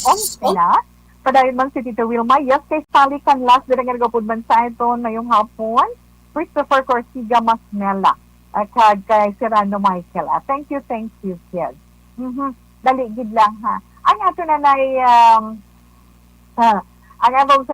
Ang sila, padayon man si Tita Wilma. Yes, kay Sally Canlas, dira nga nagapod man sa aton ngayong hapon. Christopher Corsiga Masmela, ah, kag kay Serrano Michael. Ah, thank you, thank you, kid. Mhm. Dali gid lang, ha. Ang ato na nay, um, ah, ang atong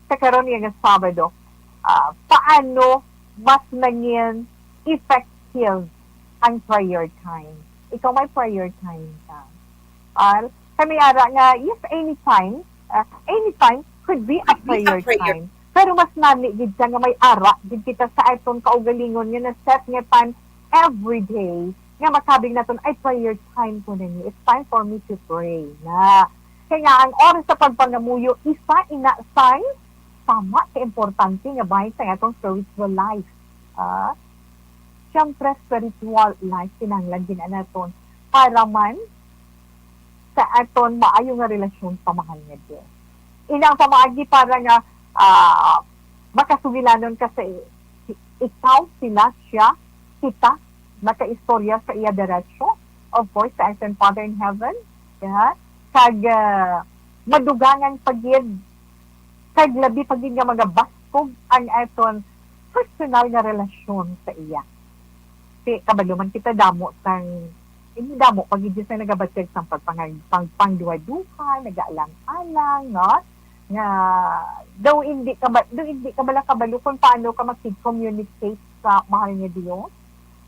Sa karon nga Sabado, ah, paano mas nangin effective ang prayer time? Ikaw may prayer time ka? Ah, kami ara nga, yes, anytime, ah, anytime could be a Could be a prayer prayer. time. Pero mas nami gid siya nga may ara gid kita sa aton kaugalingon nga na-set nga time every day nga makabig naton, "Ay, prayer time ko na ni. It's time for me to pray na." Kaya nga, ang oras sa pagpangamuyo, isa ina sang sama ka importante nga bahin sa atong spiritual life. Ah, siyempre, spiritual life, kinahanglan din naton para man sa aton maayo nga relasyon sa mahal nga Dios. Inang pamaagi para nga, ah, makasugilanon ka sa i-, ikaw, sila, siya, kita, makaistorya sa iya diretso. Of course, sa aton Father in Heaven, yeah? Kag, ah, madugangan pa gid, kag labi pa gid nga magabaskog ang aton personal nga relasyon sa iya. Ti, kabalo man kita damo sang, hindi damo pa gid sa nagabatyag sang pagpangag-, pang-, pangduha-duha, nagaalang-alang, no? Nga daw hindi ka ba, daw hindi ka bala kabalo kung paano ka makig-communicate sa mahal nga Dios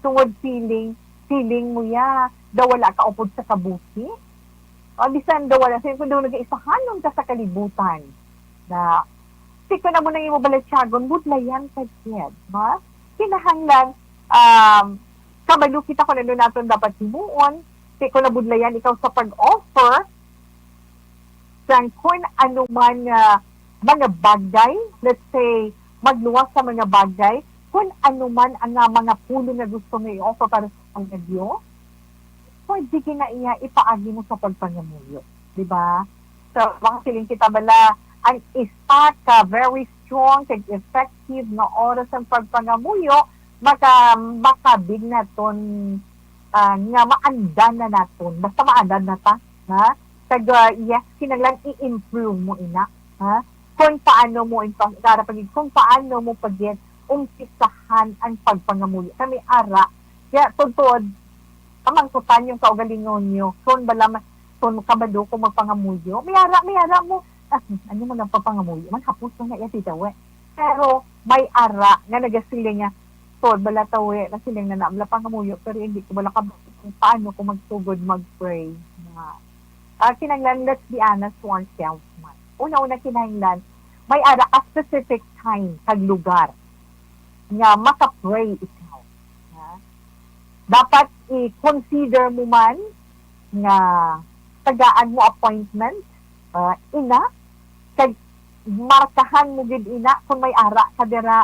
tungod feeling, feeling mo ya daw wala ka upod sa kabuhi. O bisan daw wala, sa kung daw nagaisahanon ka sa kalibutan, na ti ko na mo nang imo balatyagon, budlayan ka gid, ba? Kinahanglan, um, kabalo kita kung ano naton dapat himuon, ti ko nabudlayan ikaw sa pag-offer sang kung ano man nga mga bagay, let's say, magluwas sa mga bagay, Kung ano man ang, ah, mga pulong nga gusto mo i-offer para sa pangadyo, pwede gina iya ipaagi mo sa pagpangamuyo, di ba? So, makasiling kita bala, ang isa ka very strong kag effective nga oras sang pagpangamuyo, maka-, makabig naton, ah, nga maandan na naton. Basta maandan na ta, ha? Kag, ah, yes, kinahanglan i-improve mo ina, ha? Kung paano mo impa-, para pag-, kung paano mo pag-, umpisahan ang pagpangamuyo. Kami ara, kaya tungtod, pamangkutan yung kaugalingon nyo, kung bala ma-, kung kabalo ko magpangamuyo, may ara, may ara mo, ah, ano mo nang papangamuyo? Man, hapos na na iya, tita, we. Pero may ara nga nagasiling nga, "Tod, bala, tawi, nasiling na naamla pangamuyo, pero hindi ko bala kabalo kung paano ko magsugod mag-pray." Nga, ah, kinahanglan, let's be honest to ourselves man. Una-una, kinahanglan, may ara ka specific time kag lugar nga maka-pray ikaw. Ha? Dapat i-consider mo man nga tagaan mo appointment, ah, ina, kag markahan mo gid ina kung may ara ka dira,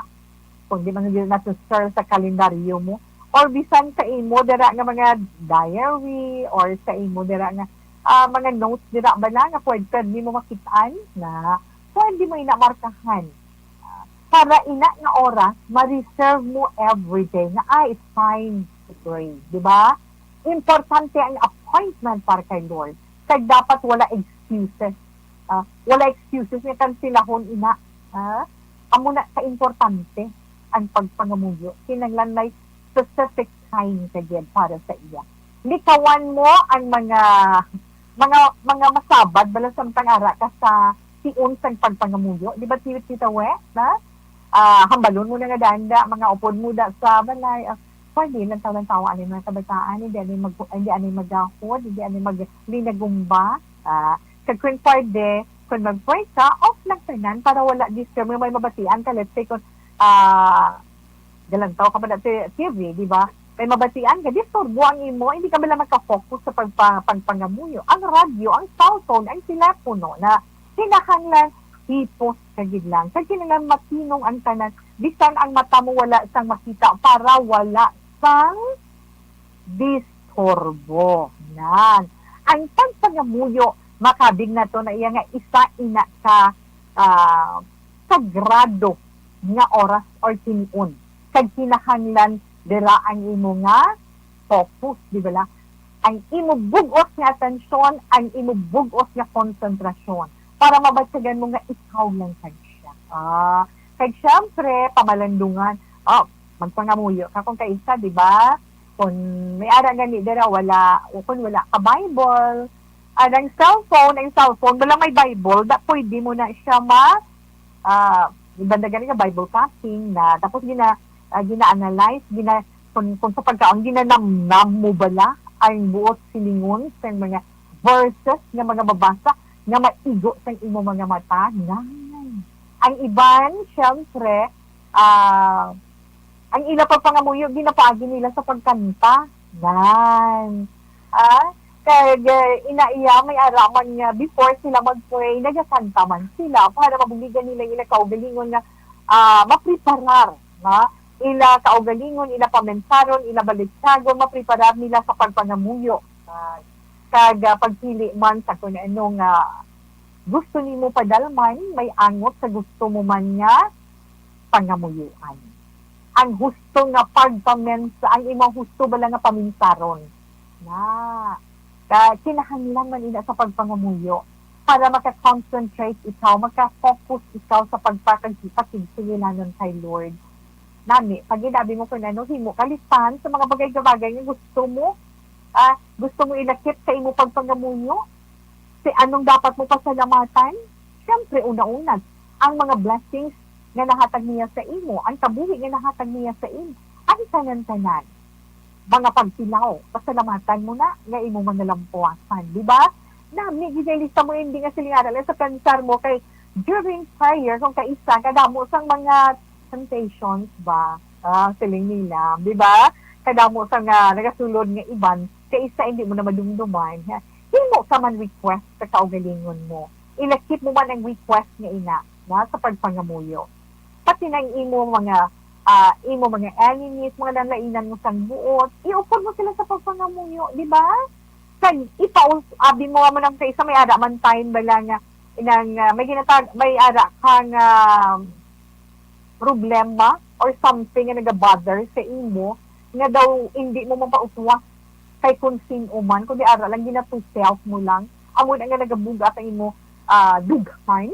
kung di man gid na-sir sa kalendaryo mo, or bisan sa imo dira nga mga diary, or sa imo dira nga, ah, mga notes dira bala nga pwede, pwede mo makit-an na pwede mo ina markahan. Ah, para ina nga oras, ma-reserve mo everyday nga, "Ah, it's time to pray." Di ba? Importante ang appointment para kay Lord. Kag dapat wala excuses. Ah, wala excuses nga kansilahon ina. Ah, amo na ka importante ang pagpangamuyo. Kinahanglan may specific time ka gid para sa iya. Likawan mo ang mga, mga, mga masabad bala samtang ara ka sa tion sang pagpangamuyo. Di ba, Tita, Tita We, na? Ah, hambalon mo na nga danda, mga upod mo da sa balay. Ah, pwede lang taw lang tawa ani mga kabataan, hindi ani mag, hindi ani magahod, hindi ani maglinagumba. Ah, kag kung pwede, kung mag-pray ka, off lang tanan para wala disturb. May mabatian ka, let's say, kung, ah, galantaw ka pa na sa T V, di ba? May mabatian ka, disturbo ang imo, hindi ka bala makafocus sa pagpa-, pagpangamuyo. Ang radyo, ang cellphone, ang telepono na kinahanglan hipos ka gid lang. Kag kinahanglan matinong ang tanan, bisan ang mata mo wala sang makita para wala sang disturbo. Nan. Ang pagpangamuyo, makabig nato na iya nga isa ina ka, ah, sagrado nga oras or tinion. Kag kinahanglan dira ang imo nga focus, di ba la? Ang imo bug-os nga atensyon, ang imo bug-os nga konsentrasyon, para mabatyagan mo nga ikaw lang kag siya. Ah, kag syempre, pamalandungan. Oh, magpangamuyo ka kung kaisa, di ba? Kung may ara gani dira, wala, o kung wala ka Bible, ah, ang cellphone, ang cellphone, wala may Bible, da, pwede mo na siya ma-, ah, iban na gani nga Bible passing na, tapos gina-, ah, gina-analyze, gina-, kung, kung sa pagkaon, ginanamnam mo bala ang buot silingon sa mga verses nga mga mabasa nga maigo sa imo mga mata? Nay. Ang iban, syempre, ah, ang ila pagpangamuyo, ginapaagi nila sa pagkanta. Nan. Ah, kag, eh, ina iya, may ara man nga before sila mag-pray, nagakanta man sila para mabuligan nila ila kaugalingon nga, ah, mapreparar, ha? Ila kaugalingon, ila pamensaron, ila baligsagon, mapreparar nila sa pagpangamuyo. Ah, kag, ah, pagpili man sa kung ano nga gusto nimo padalman, may angot sa gusto mo man nga pangamuyoan. Ang husto nga pagpamensa-, ang imong husto bala nga paminsaron. Na, ka, kinahanglan man ina sa pagpangamuyo para maka-concentrate ikaw, maka-focus ikaw sa pagpakag-, pakigsugilanon kay Lord. Nami, pag ginabi mo kung ano, himo ka listahan sa mga bagay-bagay nga gusto mo, ah, gusto mo ilakip sa imo pagpangamuyo. Si anong dapat mo pasalamatan? Siyempre, una-una, ang mga blessings nga nahatag niya sa imo, ang kabuhi nga nahatag niya sa imo, ang tanan-tanan. Mga pagtilaw, pasalamatan mo na nga imo mga lampuasan, di ba? Nami, ginailista mo, hindi nga siling ara lang sa pensar mo kay during prayer, kung kaisa, kadamo sang mga temptations ba? Ah, siling nila, di ba? Kadamo sa nga nagasulod nga iban, kaisa hindi mo na madumduman. Himo ka man request sa kaugalingon mo. Ilakip mo man ang request nga ina, na, sa pagpangamuyo. Pati na ang imo mga, ah, imo mga enemies, mga nanlainan mo sang buot, iupod mo sila sa pagpangamuyo, di ba? Kag ipaus-, abi mo nga mo nang sa isa, may ara man time bala nga, inang, ah, may ginatag-, may ara ka nga problema or something nga naga-bother sa imo, nga daw hindi mo mapauswa kay kung sin-o man, kundi ara lang gina-to self mo lang, amo na nga nagabuga sa imo, ah, dughan.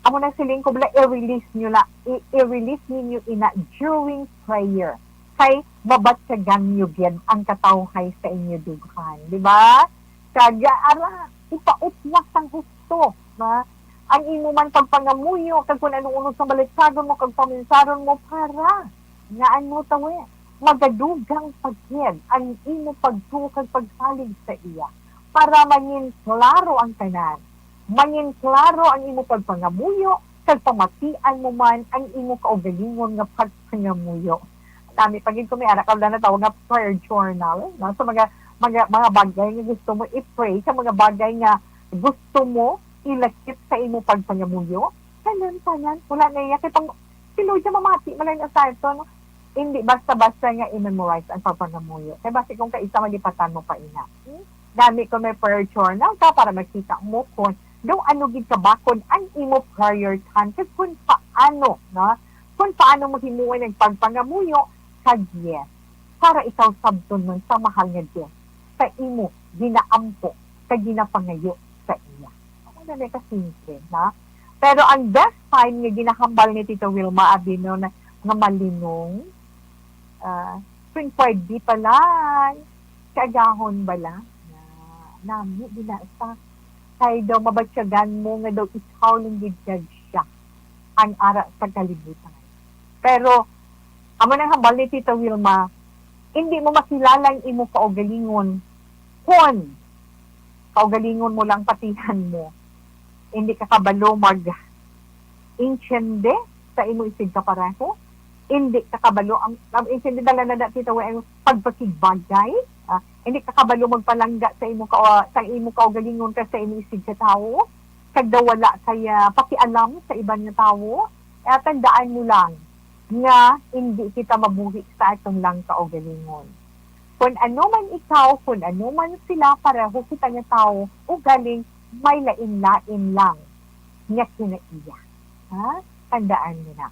Amo na siling ko bala, i-release nyo la, i-, i-release ninyo ina during prayer. Kay mabatyagan nyo gid ang katawhay sa inyo dughan, di ba? Kag ara, ipautwas ang husto, ba? Ang imo man pagpangamuyo, kag kung ano-ano sa balatyagon mo, kag paminsaron mo, para nga ano tawi, magadugang pa gid ang imo pagtuo kag pagsalig sa iya, para mangin klaro ang tanan. Mangin klaro ang imo pagpangamuyo, kag pamatian mo man ang imo kaugalingon nga pagpangamuyo. Nami pa gid ko may ara ka wala natawag nga prayer journal, no? Sa mga, mga, mga bagay nga gusto mo i-pray, sa mga bagay nga gusto mo ilakip sa imo pagpangamuyo, tanan, tanan, wala na iya. Kay pang, si Lord siya mamati, malay na sa ito, no? Hindi basta-basta nga i-memorize ang pagpangamuyo. Kay basi kung kaisa, malipatan mo pa ina. Hmm? Nami ko may prayer journal ka para makita mo kung daw ano gid kabakod ang imo prayer time, kag kung paano, no? Kung paano mo himuon ang pagpangamuyo, kag yes, para ikaw sabton man sa mahal nga Dios, sa imo ginaampo kag ginapangayo sa iya. Amo na may kasimple, na? Pero ang best time nga ginahambal ni Tita Wilma, abi, no, na, nga malinong, ah, tuwing pwede pa lang, kaagahon ba lang? Na, nami, di na sa, kay daw mabatyagan mo nga daw ikaw lang gid kag siya ang ara sa kalibutan. Pero, amo nang hambal ni Tita Wilma, hindi mo makilala ang imo kaugalingon kon kaugalingon mo lang patihan mo. Hindi ka kabalo mag-intindi sa imo isigkapareho. Hindi ka kabalo ang, ang intindi dala na dati tawo ang pagpakigbagay. Ah, hindi ka kabalo magpalangga sa imo ka, sa imo kaugalingon ka sa imo isigkatawo. Kag daw wala kay, ah, pakialam sa iban nga tawo. Eh, tandaan mo lang nga hindi kita mabuhi sa atong lang kaugalingon. Kun ano man ikaw, kun ano man sila, pareho kita nga tawo, ugaling may lain-lain lang nga kinaiya. Ha? Tandaan mo na.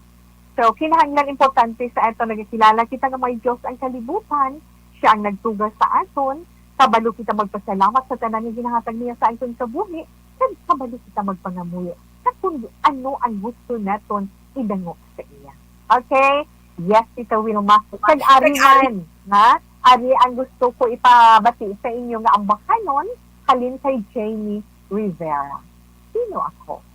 So, kinahanglan importante sa ato nagakilala kita nga may Dios ang kalibutan, siya ang nagtuga sa aton, kabalo kita magpasalamat sa tanan nga ginahatag niya sa aton sa buhi, kag kabalo kita magpangamuyo sa kung ano ang gusto naton idangop sa iya. Okay? Yes, Tita Wilma. Kag ari man, ha? Ari ang gusto ko ipabati sa inyo nga ambahanon halin kay Jamie Rivera. Sino ako?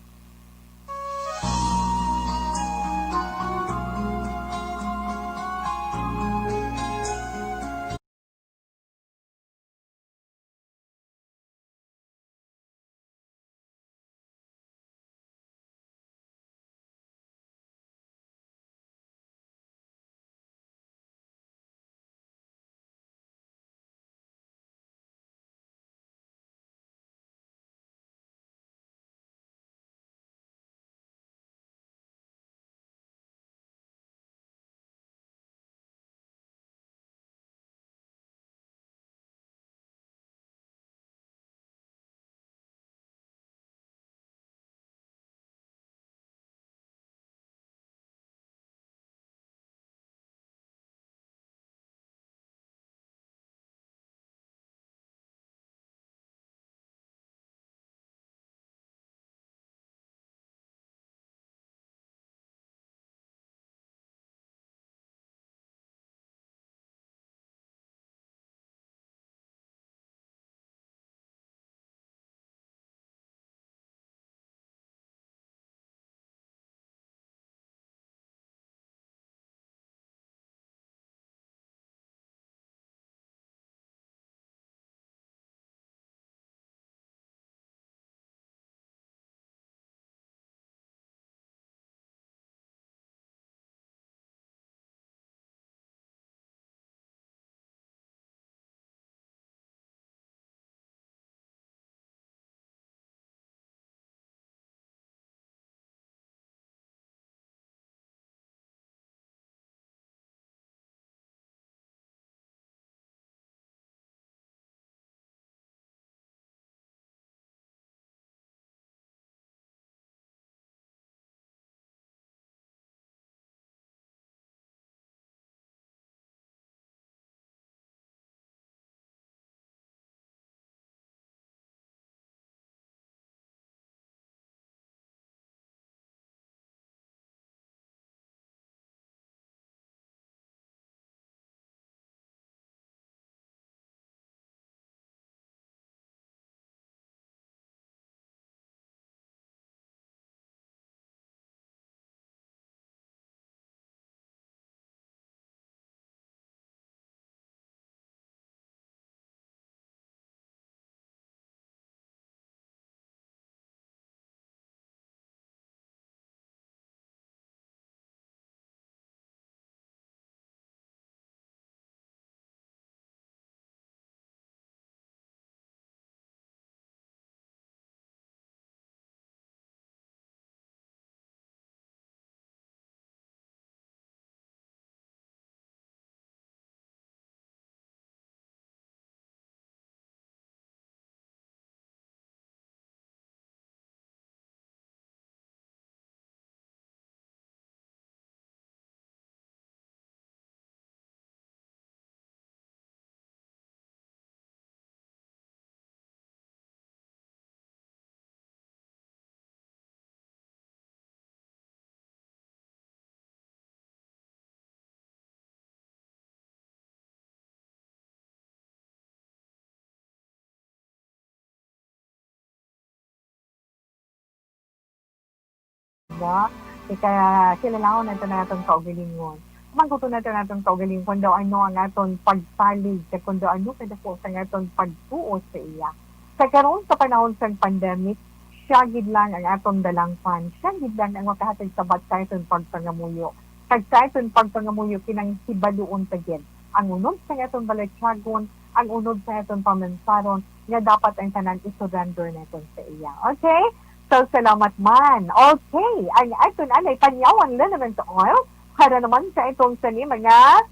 Diba? Kaya kilalaon nato na aton kaugalingon. Mangkuto nato na aton kaugalingon kung daw ano ang aton pagsalig, sa kung daw ano kadako sa aton pagtuo sa iya. Sa karon sa panahon sang pandemic, siya gid lang ang aton dalangpan. Siya gid lang ang makahatag sabat sa aton pagpangamuyo. Kag sa aton pagpangamuyo, kinahanglan ta gid ang unod sa aton balatyagon, ang unod sa aton pamansaron, nga dapat ang tanan i-surrender naton sa iya. Okay? So, salamat man. Okay, ang aton anay panyawan liniment oil para naman sa itong sani mga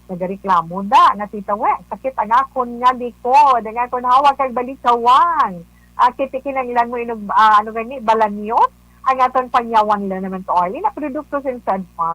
nagareklamo da nga, "Tita We, sakit ang akon nga likod, ang akon hawak kag balikawang." Ah, kiti kinahanglan mo inog, ah, ano gani, balanyot ang aton panyawan liniment oil. Ina produkto sin Sedfarm.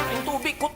Yung tubig ko.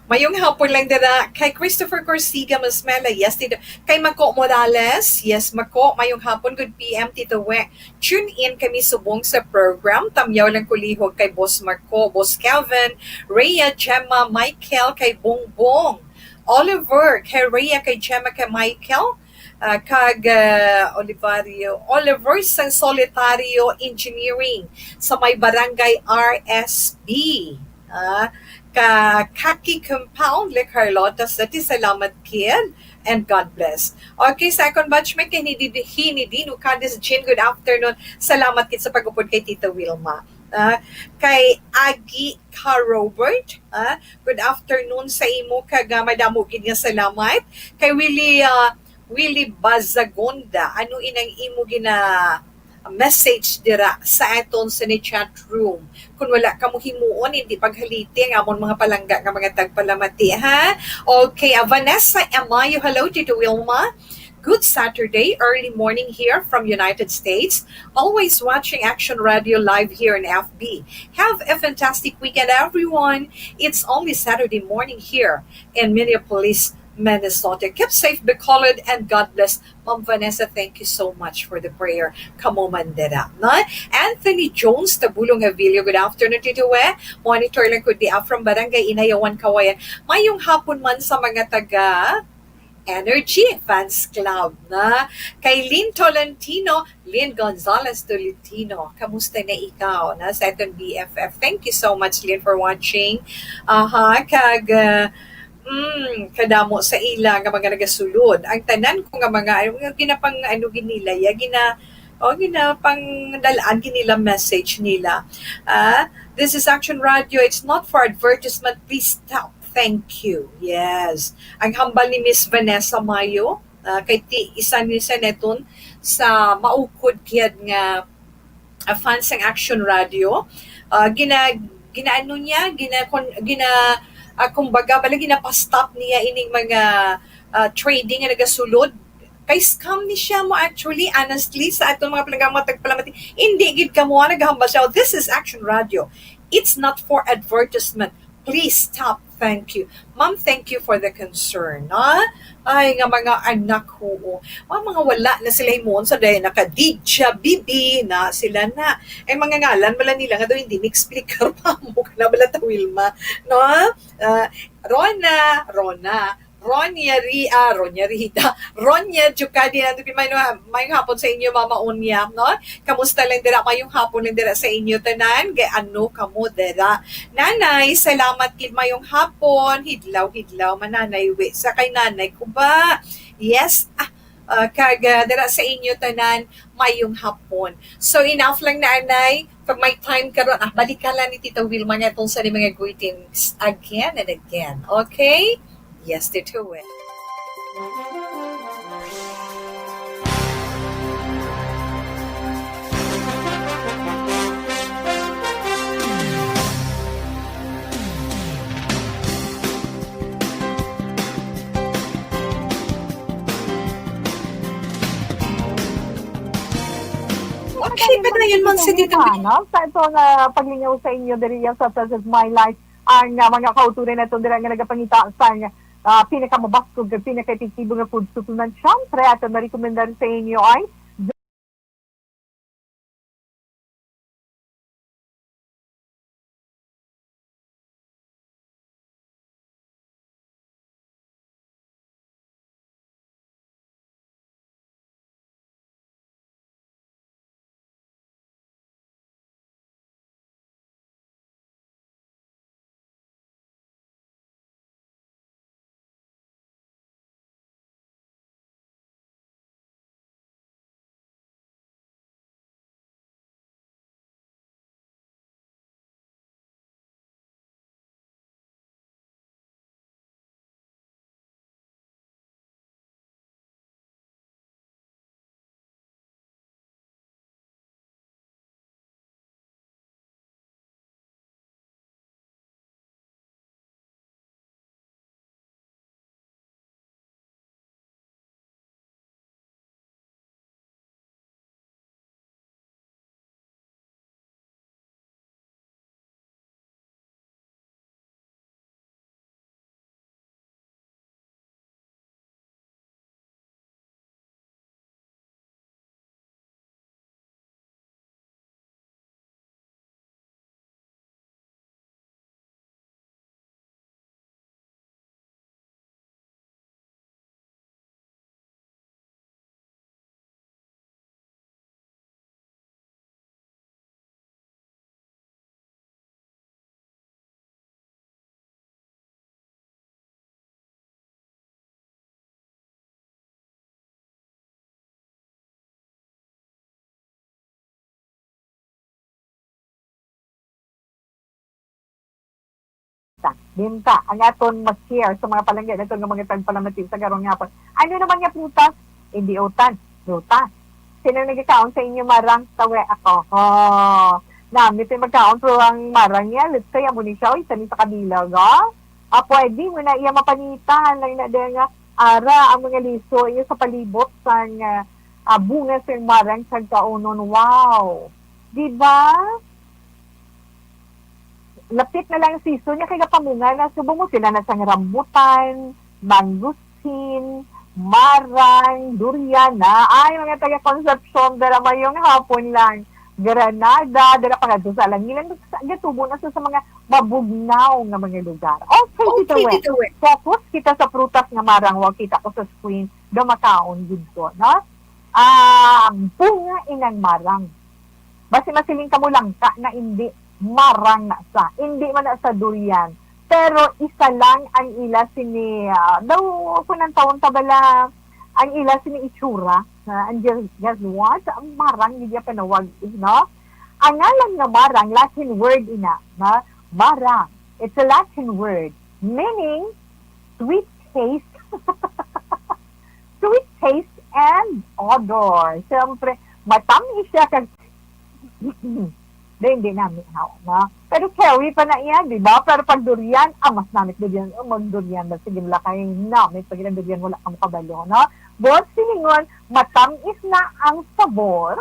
Mayong hapon lang dira kay Christopher Corsiga Masmela. Yes, Tito. Kay Mako Morales. Yes, Mako. Mayong hapon. Good P M, Tito We. Tune in kami subong sa program. Tamyaw lang kulihog kay Boss Marco, Boss Kelvin, Rhea, Gemma, Michael, kay Bongbong, Oliver, kay Rhea, kay Gemma, kay Michael, ah, kag, ah, Olivario, Oliver sang Solitario Engineering sa may Barangay R S B. Ah, ka Kaki Compound, Le Carlota City. Salamat, kid. And God bless. Okay, second batch, may kay Hinidi-, Hinidino Candice Jean, good afternoon. Salamat kid sa pag-upod kay Tita Wilma. Ah, kay Agi Ka Robert, ah, good afternoon sa imo, kag, ah, madamo gid nga salamat. Kay Willie, ah, Willie Bazagonda, ano inang imo gina-, message dira sa aton sa ni chat room? Kung wala kamo himuon, hindi paghaliti ang amon mga palangga nga mga tagpalamati, ha? Okay, ah, Vanessa Amayo, hello, Tito Wilma. Good Saturday, early morning here from United States. Always watching Action Radio live here in F B. Have a fantastic weekend, everyone. It's only Saturday morning here in Minneapolis, Minnesota. Keep safe, be colored, and God bless. Ma'am Vanessa, thank you so much for the prayer. Kamo man dira, no? Anthony Jones, Tabulong Avilio, good afternoon, Tito We. Monitor lang ko di, ah, from Barangay Inayawan, Kawayan. Mayong hapon man sa mga taga Energy Fans Club, na kay Lynn Tolentino, Lynn Gonzalez Tolentino. Kamusta na ikaw, na sa aton B F F? Thank you so much, Lynn, for watching. Aha, kag, uh, mm, kadamo sa ila nga mga nagasulod. Ang tanan ko nga mga, ano, nga ginapang, ano, ginila, ya, gina, o, ginapang dalaan, ginila message nila. Ah, this is Action Radio. It's not for advertisement. Please stop. Thank you. Yes. Ang hambal ni Miss Vanessa Mayo, ah, kay ti, isa ni sa neton sa maukod kiyad nga, ah, fans sang Action Radio. Ah, gina-, ginaano niya, gina-, kon-, gina-, ah, kumbaga, bala, ginapa-stop niya ining mga, ah, trading nga nagasulod. Kay scam ni siya mo actually, honestly, sa aton mga palangga, mga tagpalamati. Hindi gid kamo ang naghambal siya. This is Action Radio. It's not for advertisement. Please stop. Thank you. Ma'am, thank you for the concern. Ha? Ay, nga mga anak, oo. Mga, mga wala na sila himuon sa dahil nakadidya, bibi na sila na. Ay, mga ngalan, wala nila nga daw hindi ni-explicar pa mo ka na wala ta Wilma. No? Ah, Rona, Rona, Ronya Ria, Ronya Rida, Ronya Jukadi, nandun may, may hapon sa inyo, Mama Unya, no? Kamusta lang dira? Mayong hapon lang dira sa inyo tanan. Kay ano kamo dira? Nanay, salamat gid, mayong hapon. Hidlaw, hidlaw, mananay, wi. Sa kay nanay ko ba? Yes, ah, ah, kag, ah, dira sa inyo tanan, mayong hapon. So, enough lang na, anay. Pag may time karon, ah, balikan lang ni Tita Wilma nga itong sa mga greetings again and again. Okay? Yes, Tito Will. Okay, pero yun man si Tita Wilma. Sana, sa ito nga paglingaw sa inyo diri sa This Is My Life, ang, ah, mga kauturan nato dira nga nagapangita sang, ah, pinakamabaskog kag pinakaepektibo nga food supplement. Siyempre, ato na-recommendar sa inyo ay Ta, din ta, ang aton mag-share sa mga palangga nato nga mga tagpalamati sa karong hapon. Ano naman nga prutas? Hindi utan, prutas. Sino nagkakaon sa inyo marang? Tawi ako. Ho. Nami tay magkaon, pero ang marang niya, let's say, amo ni siya, oy, sa ni sa kabilog, oh. Ah, pwede mo na iya mapanitan lang na din nga, ara, ang mga liso, iya sa palibot sang, ah, ah, bunga sang marang sa kaunon. Wow! Di ba? Lapit na lang ang season niya, kay gapamunga na. Subo mo sila na sang rambutan, mangosteen, marang, durian na. Ay, mga taga Concepcion, dara mayong hapon lang. Granada, dara pa nga sa Alangilan. Sa, gatubo na sa, sa mga mabugnaw nga mga lugar. Okay, Tita Okay, Wen. Tita Wen. Focus kita sa prutas nga marang wa kita ko sa screen. Daw makaon gid ko, no? Ah, bunga inang marang. Basi masiling kamo langka na indi, marang na sa. Indi man na sa durian. Pero isa lang ang ila sini, ah, daw kung ang taon ta bala, ang ila sini itsura, na ang guess, guess what? Ang marang, hindi panawag, no? Ang ngalan nga marang, Latin word ina, na marang. It's a Latin word, meaning sweet taste. Sweet taste and odor. Siyempre, matamis siya kag Di, hindi nami haw, no? Pero cherry pa na iya, di ba? Pero pag durian, ah, mas namit durian. Oh, mag durian ba? Sige, wala kay namit. Pag ilang durian, wala ka makabalo, no? Buot silingon, matamis na ang sabor,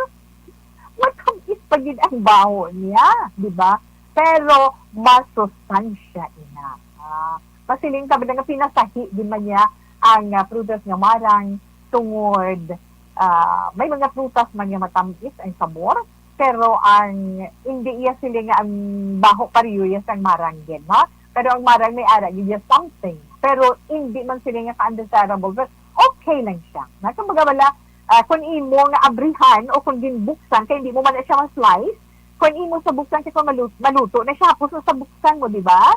matamis pa gid ang baho niya, di ba? Pero masustansya ina. Ah, masiling ka ba nga pinasahi di man niya ang, ah, prutas nga marang tungod, ah, may mga prutas man nga matamis ang sabor, pero ang hindi iya sila nga ang baho pareho iya sang marang gid, no? Pero ang marang may ara gid iya something. Pero hindi man sila nga ka-undesirable, but okay lang siya. Na kumbaga wala, ah, kung imo nga abrihan o kung ginbuksan, kay hindi mo man na siya ma-slice, kung imo sa buksan, kay kung malu-, maluto na siya, hapos na sa buksan mo, di ba?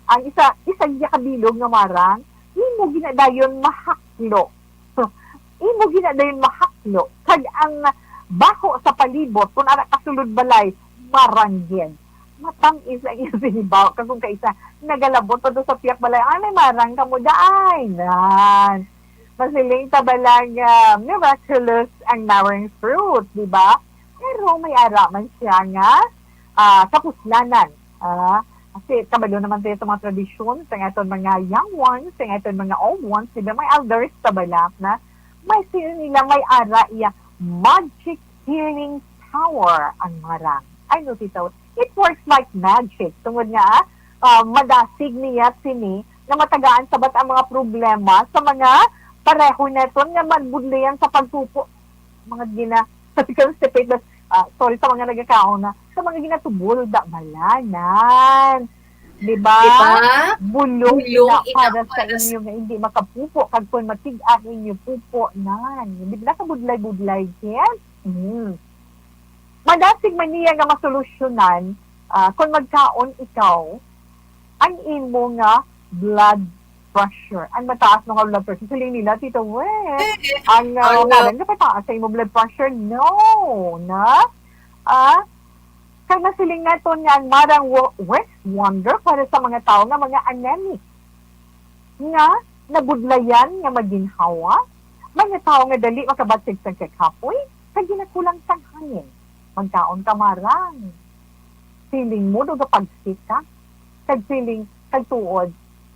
Ang isa, isa iya kabilog nga marang, imo ginadayon mahaklo. Imo ginadayon mahaklo. Kag ang baho sa palibot, kung ara kasulod balay, maranggin. Matamis ang iya sinibaw. Kag kung kaisa, nagalabot pa do sa piyak balay, ay, may marang ka mo, daay. Nan. Masiling ta ba lang, ah, miraculous ang marang fruit, di ba? Pero may ara man siya nga, ah, kapuslanan. Ah, kasi kabalo naman tayo sa mga tradisyon, sa aton mga young ones, sa aton mga old ones, di ba? May elders sa balak na may sino nila may ara iya magic healing power ang marang. Ay, no, tita, it works like magic. Tungod nga, ah, madasig niya sini na matagaan sabat ang mga problema sa mga pareho naton nga magbudlayan sa pagpupo. Mga gina-, constipate na, ah, sorry sa mga nagakaon na, sa mga ginatubol, da, balanan. Di ba? Di ba? Bulong Bulong ina ina para sa para sa inyo nga hindi makapupo, kag kung matig-a ang inyo pupo, nan. Di ba? Nakabudlay-budlay, yes? Mm. Madasig man niya nga masolusyonan, ah, kung magkaon ikaw, ang imo nga blood pressure. Ang mataas nga blood pressure. Siling nila, Tito Wes, Eh, ang, ah, ang, ah, ngalan nga pataas sa imo blood pressure. No, na? Ah, kay masiling naton nga ang marang wo-, works wonder para sa mga tawo nga mga anemic, nga nabudlayan nga maginhawa, mga tawo nga dali makabatsig sang kakapoy, kag ginakulang sang hangin. Magkaon ka marang. Feeling mo, do, gapagsik ka. Kag feeling, kag tuod,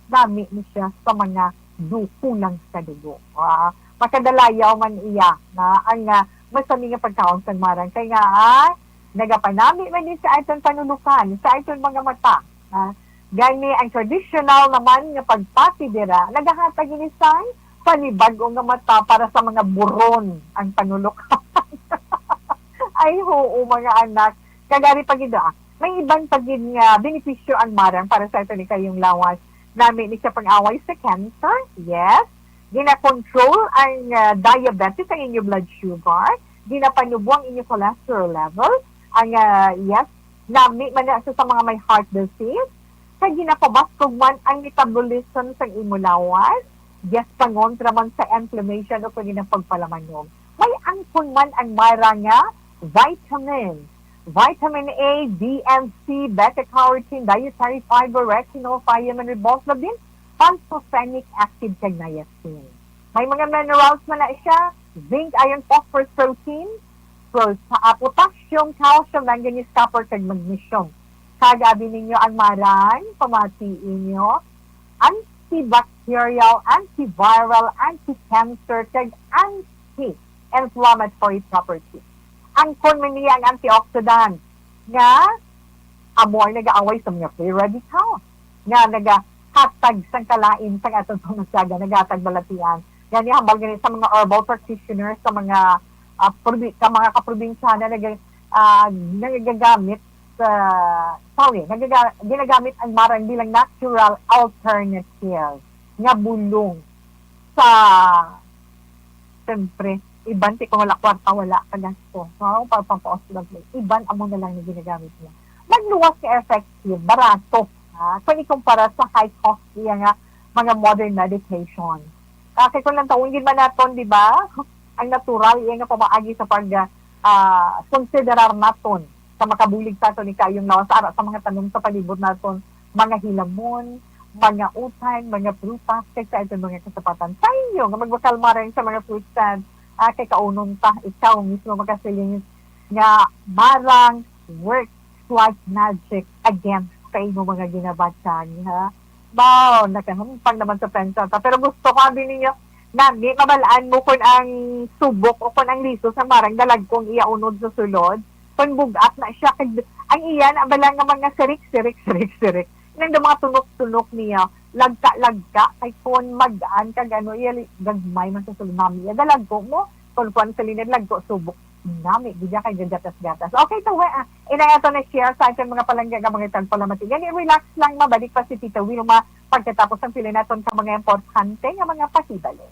nami ni siya sa mga du-, kulang sa dugo. Ah, makadalayaw man iya na ang, ah, masami nga pagkaon sang marang. Kay nga, ah, nagapanami man ni sa aton panulukan, sa aton mga mata. Ah, gani ang traditional naman nga pagpati dira, nagahatag ini sang panibag-o nga mata para sa mga buron ang panulukan. Ay, oo, mga anak. Kagari pa gid, ah, may iban pa gid nga benepisyo ang marang para sa aton ikayong lawas. Nami ni siya pang-away sa cancer. Yes. Gina-control ang, ah, diabetes, ang inyo blood sugar. Ginapanubo ang inyo cholesterol level. Ang, ah, yes, nami man na sa, sa mga may heart disease. Kay ginapabaskog man ang metabolism sa imo lawas. Yes, pangontra man sa inflammation o kung ang pagpalamanog. May angkon man ang marang nga vitamin. Vitamin A, D and C, beta-carotene, dietary fiber, retinol, thiamine, riboflavin, pantothenic acid, kag niacin. May mga minerals man na siya, zinc, iron, phosphorus, protein, pro-, ah, potassium, calcium, manganese, copper, kag magnesium. Kag abi ninyo ang marang, pamati ninyo, antibacterial, antiviral, anti-cancer, kag anti-inflammatory property. Angkon man niya ang antioxidant nga amo ang nag-aaway sa mga free radical nga nagahatag sang kalain sang aton pamatiaga, nagahatag balatian. Gani, hambal gani sa mga herbal practitioners, sa mga, ah, probi-, sa mga kaprobinsyana, naga-, ah, nagagamit sa, sorry, nagaga-, ginagamit ang marang bilang natural alternative nga bulong sa, siyempre, iban ti kung wala kwarta, wala ka gasto. So, ang pagpapaos lang, iban amo na lang na ginagamit niya. Magluwas nga effective, barato, ha? Kung ikumpara sa high cost niya nga mga modern medication. Ah, kay kung lang taon gid man naton, di ba? Ang natural iya nga pamaagi sa pag, ah, konsiderar naton sa makabulig sa aton ikayong lawas, ara sa mga tanom sa palibot naton, mga hilamon, mga utan, mga prutas, kag sa aton mga kasapatan. Sa inyo nga magbakal marang sa mga fruit stand, ah, kay kaunon ta, ikaw mismo makasiling nga marang work white magic against sa imo mga ginabatyan, ha? Baw, nakahampang naman sa pensa ta. Pero gusto ko, abi ninyo, nami, mabalaan mo kung ang subok o kung ang liso sa marang dalagkong iya unod sa sulod. Kung bugat na siya, kag ang iya na bala nga mga sirik, sirik, sirik, sirik. Nang mga tunok-tunok niya, lagka-lagka, kay kung magaan kag ano, iya li-, gagmay man sa sulod, nami, iya dalagko mo, kung kuan sa linid, lagko, subok. Nami, gid kay gagatas-gatas. Okay, to, we, ah. Inay ato na share sa ating mga palangga nga mga tagpalamati. Gani, relax lang, mabalik pa si Tita Wilma pagkatapos ang pili naton ka mga importante nga mga pakibalo.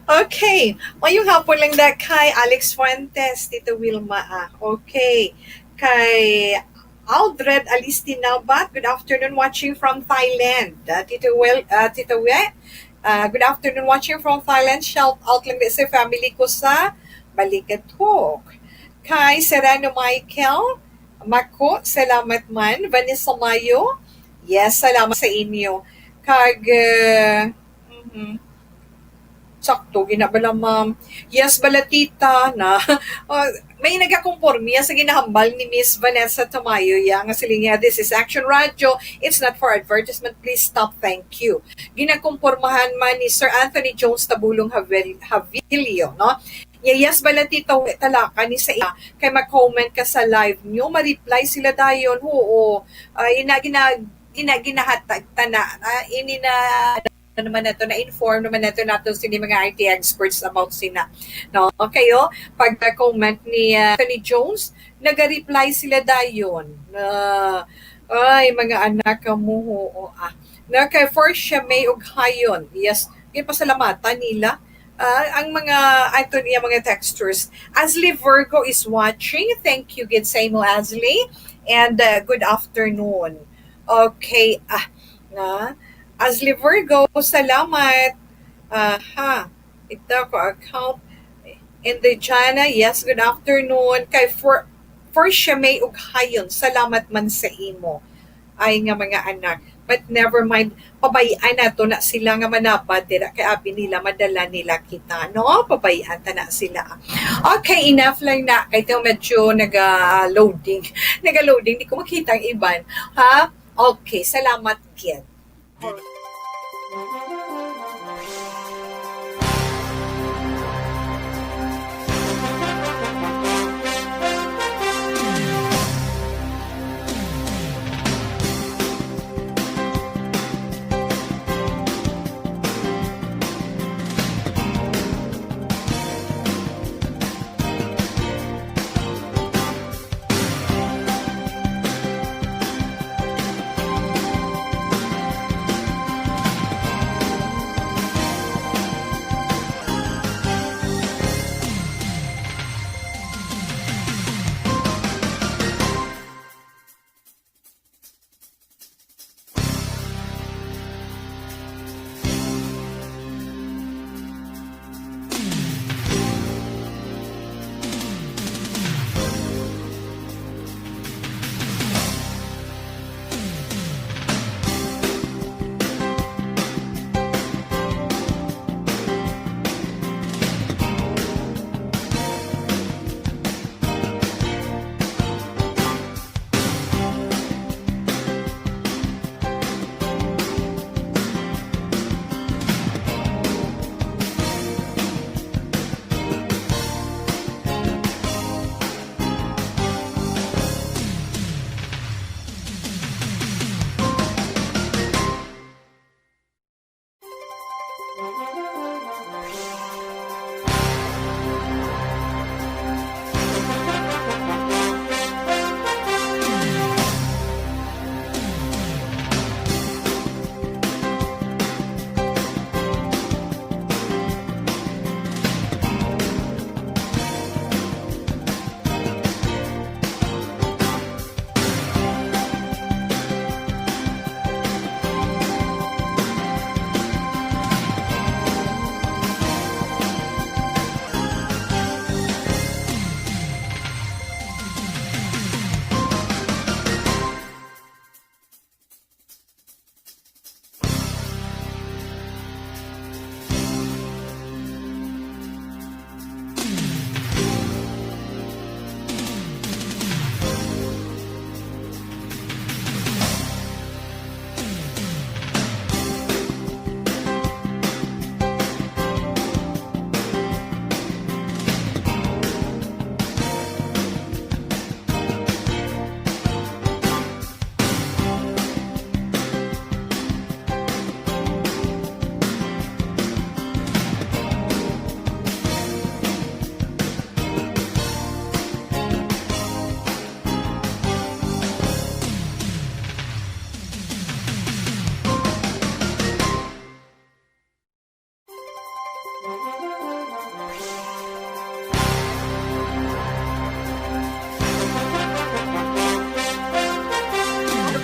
Okay. Mayong hapon lang da kay Alex Fuentes, Tito Wilma, ah. Okay. Kay Aldred Alistin Nabat, good afternoon, watching from Thailand. Ah, Tito Wel-, ah, Tito We, ah, good afternoon, watching from Thailand. Shout out lang di sa family ko sa Balicathok. Kay Serrano Michael, Mako, salamat man. Vanessa Mayo, yes, salamat sa inyo. Kag, eh, mhm. Sakto, gina bala, ma'am. Yes, bala, tita, na. Oh, may nagakumpor niya sa ginahambal ni Miss Vanessa Tamayo, ya, nga siling niya, "This is Action Radio. It's not for advertisement. Please stop. Thank you." Ginakumpormahan man ni Sir Anthony Jones Tabulong Havel-, Havilio, no? Ya, yes, bala, tita, we, talaka ni sa iya. Kay mag-comment ka sa live nyo, ma-reply sila dayon. Oo. Ah, ina, gina, gina, ginahatag tana. Ah, ini na naman nato, na-inform naman nato, nato sini mga I T experts about sina. No? Kayo, pag comment ni, ah, ni Jones, naga-reply sila dayon. Ah, ay, mga anak ka mo, oo, ah. Na kay Forcia May ug Hayon. Yes, gipasalamatan nila. Ah, ang mga, ato niya, mga textures. Asli Virgo is watching. Thank you, gid sa imo, Asli. And, uh, good afternoon. Okay, ah, na. Asli Virgo, salamat. Aha, ito ko account. Indijana, yes, good afternoon. Kay for, for Shamay ug Hayon, salamat man sa imo. Ay nga mga anak. But never mind, pabay-an nato na sila nga manabad dira kay abi nila madala nila kita, no? Pabay-an ta na sila. Okay, enough lang na. Kay ito medyo naga-loading. Naga-loading, di ko makita ang iban. Ha? Okay, salamat gid.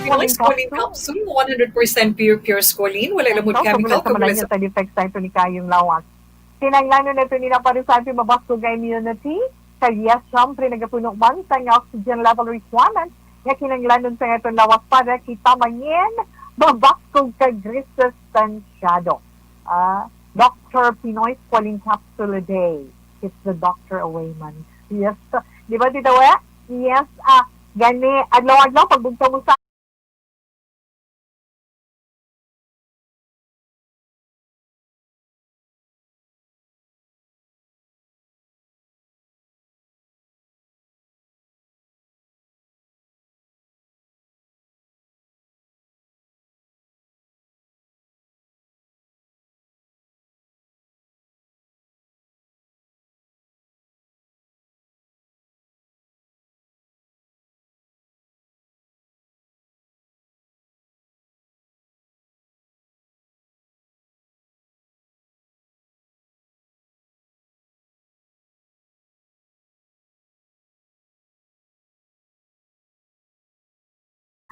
Choline Choline Capsule. Capsule, one hundred percent pure, pure Choline. Wala lamang chemical, sa mga side effects sa ito ni kayong lawas. Kinahanglanon nato ni na para sa ating mabaskog nga immunity. Kag yes, syempre, nagapuno man sa nga oxygen level requirement nga kinahanglanon sa aton lawas para kita mangin mabaskog kag resustansyado. Ah, Doctor Pinoy Choline Capsule a day. It's the doctor away man. Yes. Di ba, Tita We? Yes. Ah, gani, adlaw-adlaw, pagbugtaw mo sa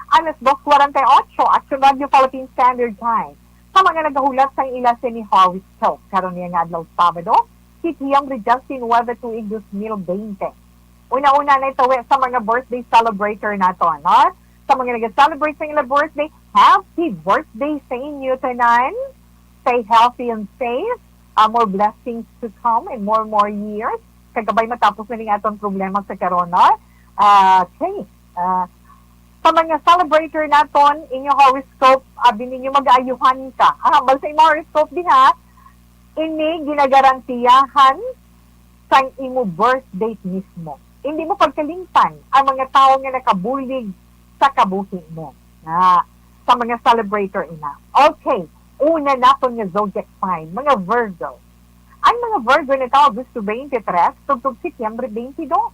Alas dos cuarenta y ocho, Action Radio Philippine Standard Time. Sa mga nagahulat sang ila sini horoscope karon niya nga adlaw Sabado, September diyes nuebe tuig dos mil bente. Una-una na itawi sa mga birthday celebrator naton, no? Sa mga nag-celebrate sa ila birthday, happy birthday sa inyo tanan. Stay healthy and safe. Uh, more blessings to come and more, more years. Kag kabay matapos na ning aton problema sa corona. Ah, okay. Ah, sa mga celebrator naton, inyo horoscope, abi ninyo mag-ayuhan ka. Ah, hambal sa imo horoscope diha, ini ginagarantiyahan sang imo birth date mismo. Hindi mo pagkalimtan ang mga tawo nga nakabulig sa kabuhi mo. Na, sa mga celebrator ina. Okay, una naton nga zodiac sign, mga Virgo. Ang mga Virgo natawo Agosto twenty-three, tubtob Setyembre twenty-two.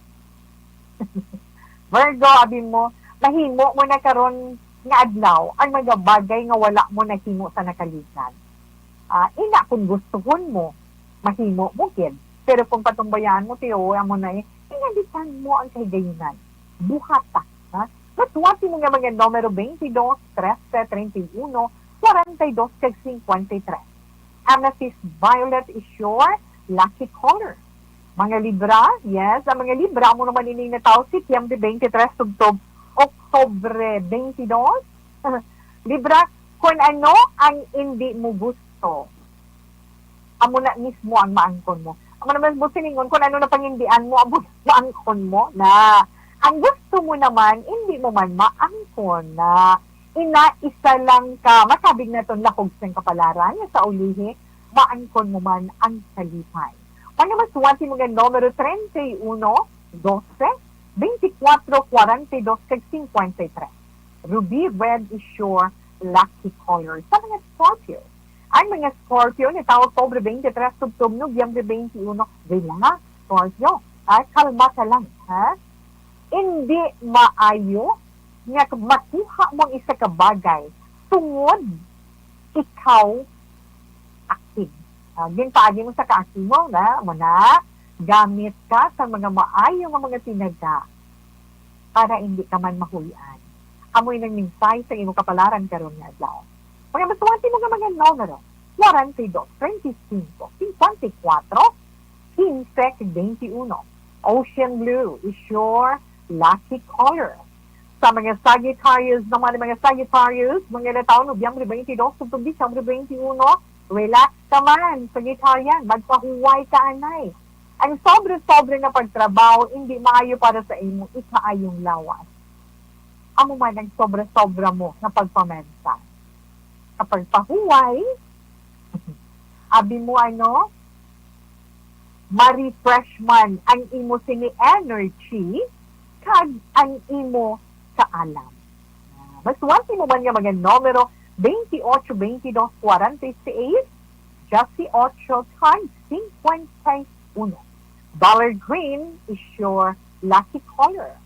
Virgo, abi mo, mahimo mo na karon nga adlaw ang mga bagay nga wala mo nahimo sa nakaligad. Ah, ina, kung gustuhon mo, mahimo mo gid. Pero kung patumbayaan mo, tiyo, amo na eh, ingalitan mo ang kahigayonan. Buhata, ha? Maswati mo nga mga numero twenty-dos, trese, treinta y uno, cuarenta y dos, kag cincuenta y tres. Amethyst violet is your lucky color. Mga Libra, yes, ang mga Libra, amo naman ining natawo Setyembre twenty-three, tubtob Oktubre twenty-dos. Libra, kung ano ang hindi mo gusto, amo na mismo ang maangkon mo. Amo naman mo siningon, kung ano na pangindian mo, amo na maangkon mo na. Ang gusto mo naman, hindi mo man maangkon na. Ina, isa lang ka, masabing naton lahog sang kapalaran, nga sa ulihi, maangkon mo man ang kalipay. Mga maswati mo nga numero treinta y uno, doce, veinticuatro, cuarenta y dos, kag cincuenta y tres. Ruby red is your lucky color. Sa mga Scorpio, ang mga Scorpio, natawo Oktubre twenty-three, tubtob Nobyembre twenty-uno, relax, Scorpio. Ah, kalma ka lang, ha? Hindi maayo nga makuha mo ang isa ka bagay tungod ikaw active. Ah, ginpaagi mo sa kaaktibo nga, mo na, gamit ka sa mga maayo nga mga tinaga para hindi ka man mahuy-an. Amoy nang mensahe sa imo kapalaran karon nga adlaw. Mga maswerte mo nga mga numero, cuarenta y dos, treinta y cinco, cincuenta y cuatro, quince, veintiuno. Ocean blue is your lucky color. Sa mga Sagittarius naman, mga Sagittarius, mga natawo Nobyembre twenty-two, tubtob Disyembre twenty-uno, relax ka man, Sagittarian, magpahuway ka anay. Ang sobra-sobra nga pagtrabaho hindi maayo para sa imo ikaayong lawas. Amo man ang sobra-sobra mo nga pagpamenta. Sa pagpahuway, abi mo ano, ma-refresh man ang imo sini energy kag ang imo kaalam. Maswerte mo man nga mga numero twenty-ocho, twenty-dos, cuarenta y seis, dieciocho, kag cincuenta y uno. Dollar green is your lucky color.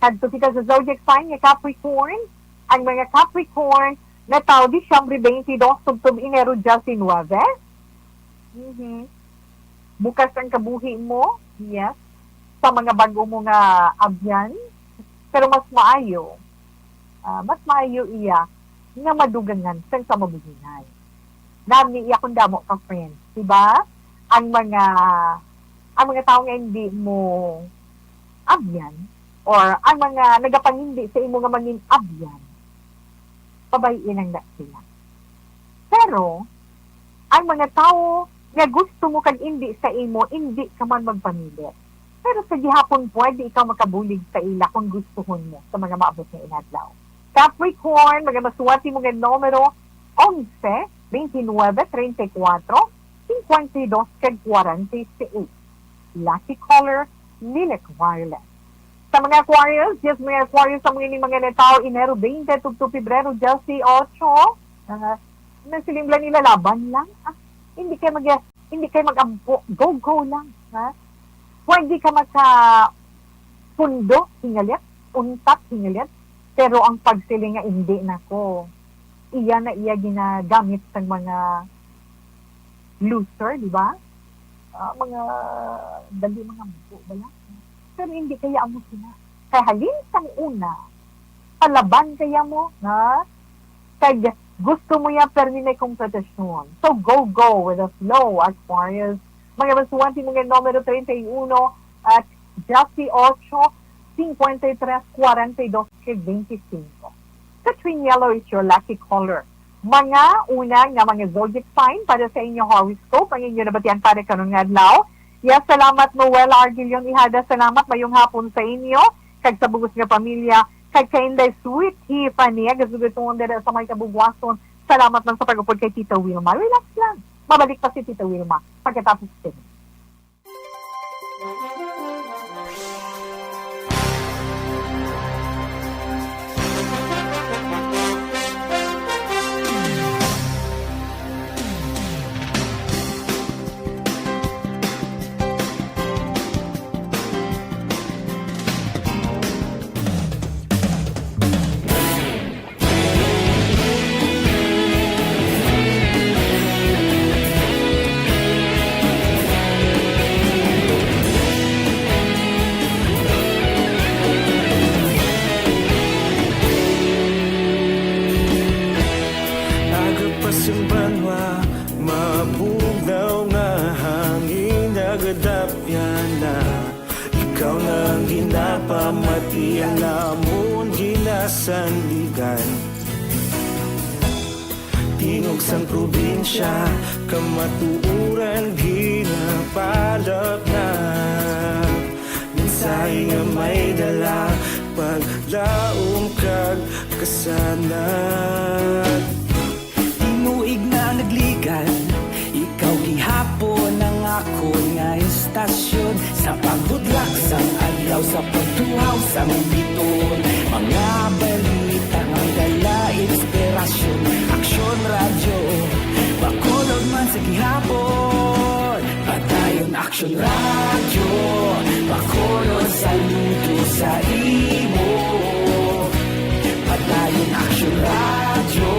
Kadto kita sa zodiac sign nga Capricorn. Ang mga Capricorn natawo Disyembre twenty-dos tubtob Enero diecinuebe. Mhm. Bukas ang kabuhi mo, yes, sa mga bag-o mo nga abyan. Pero mas maayo, ah, mas maayo iya nga madugangan sang kamabuhinan. Nami iya kon damo ka friends, di ba? Ang mga, ang mga tawo nga hindi mo abyan, or ang mga nagapangindi sa imo nga mangin-abyan, pabay-i lang na sila. Pero, ang mga tawo nga gusto mo kag indi sa imo, indi ka man magpamilit. Pero sa gihapon, pwede ikaw makabulig sa ila kung gustuhon mo sa mga maabot nga inadlaw. Capricorn, mga masuwati mo nga numero, onse, veintinuebe, treinta y cuatro, cincuenta y dos, kag cuarenta y seis. Lucky color, lilac violet. Sa mga Aquarius, yes, mga Aquarius, sa mga ini mga natawo, Enero twenty tubto Pebrero dieciocho, ah, nasiling lang nila, laban lang. Ah, hindi kayo mag-, hindi kayo mag-ampo. Go, go lang, ha? Pwede ka maka pundo, hingalit, untat, hingalit, pero ang pagsiling nga, "Hindi na ko," iya na iya ginagamit sang mga loser, di ba? Ah, mga dali, mga buo ba lang? Pero hindi kaya amo sina. Kay halin sang una, palaban kaya mo, ha? Kag gusto mo ya, permi may kompetisyon. So go, go with the flow, Aquarius. Mga basuhan, si mga numero treinta y uno at dieciocho, cincuenta y tres, cuarenta y dos, kag veinticinco. Citrine yellow is your lucky color. Mga una nga mga zodiac sign para sa inyo horoscope, ang inyo nabatian para karon nga adlaw. Yes, salamat, Noel Arguillon Ihada. Salamat, mayong hapon sa inyo kag sa bugos nga pamilya. Kag kay Inday Sweet Tiffany, ang gasugoton dira sa may Kabugwason. Salamat man sa pag-upod kay Tita Wilma. Relax lang. Mabalik pa si Tita Wilma pagkatapos din. Aga pa sing banwa, mabugnaw nga hangin, nagadapyan na. Ikaw na ang ginapamati, ang amon ginasandigan. Tingog sang probinsya, kamatuoran ginapalapnap. Mensahe nga may dala, paglaom kag kasanag. Tinuig na nagligan, ikaw gihapon ang akon nga istasyon. Sa pagbudlak sang adlaw, sa pagtuhaw sang bituon, mga balita nga may dala inspirasyon. Aksyon Radyo, Bacolod man sa gihapon. Padayon Aksyon Radyo, Bacolod, saludo sa imo. Padayon Aksyon Radyo,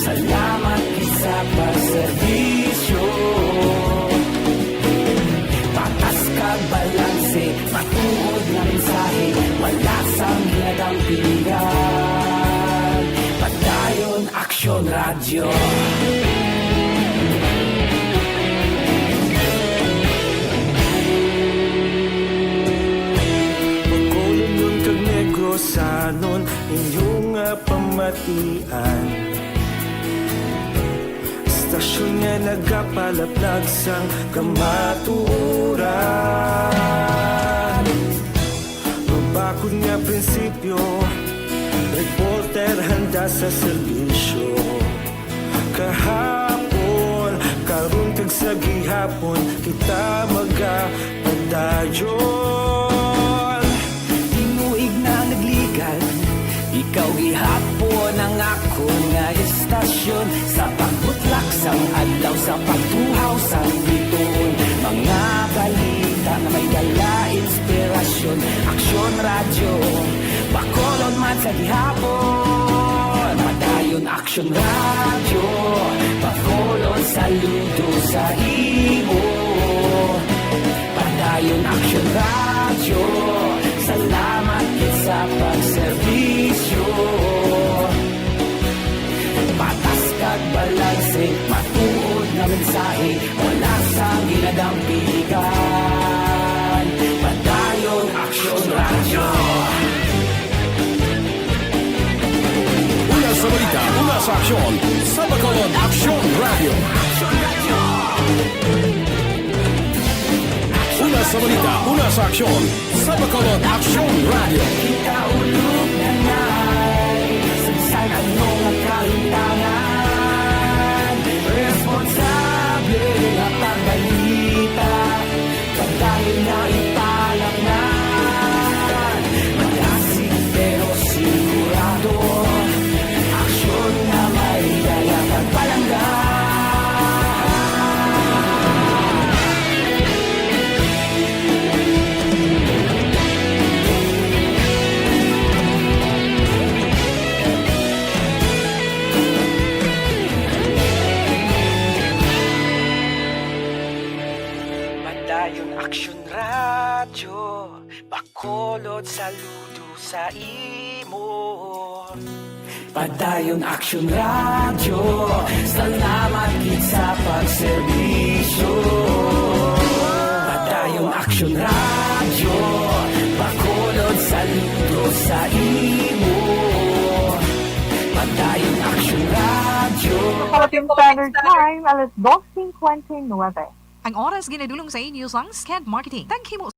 salamat gid sa pagserbisyo. Patas kag balanse, matuod nga mensahe, wala sang ginadampingan. Padayon Aksyon Radyo. Bacolodnon kag Negrosanon, inyo nga pamatian. Istasyon nga nagapalaplag sang kamatuoran. Mabakod nga prinsipyo, reporter handa sa serbisyo. Kahapon, karon kag sa gihapon, kita magapadayon. Tinuig na nagligan, ikaw gihapon ang akon nga istasyon. Sa pagbutlak sang adlaw, sa pagtuhaw sang bituon, mga balita nga may dala inspirasyon. Aksyon Radyo, Bacolod man sa gihapon. Padayon Aksyon Radyo, Bacolod, saludo sa imo. Padayon Aksyon Radyo, salamat gid sa pagserbisyo. Dampigan, Padayon Aksyon Radyo. Una sa balita, una sa aksyon, sa Bacolod Aksyon Radyo. Una sa balita, una sa aksyon, sa Bacolod Aksyon Radyo. Kita ulog na nai, sa bisan ano nga kalimtangan, responsable nga pagbalita, padayon na ipalapnan. Malasig pero sigurado, aksyon na may dala kag palangga. Padayon Aksyon Radyo, Bacolod, saludo sa imo. Padayon Aksyon Radyo, salamat gid sa pagserbisyo. Padayon Aksyon Radyo, Bacolod, saludo sa imo. Padayon Aksyon Radyo. Philippine Standard Time, alas dos cincuenta y nueve. Ang oras ginadulong sa inyo sang Sked Marketing. Taghimo.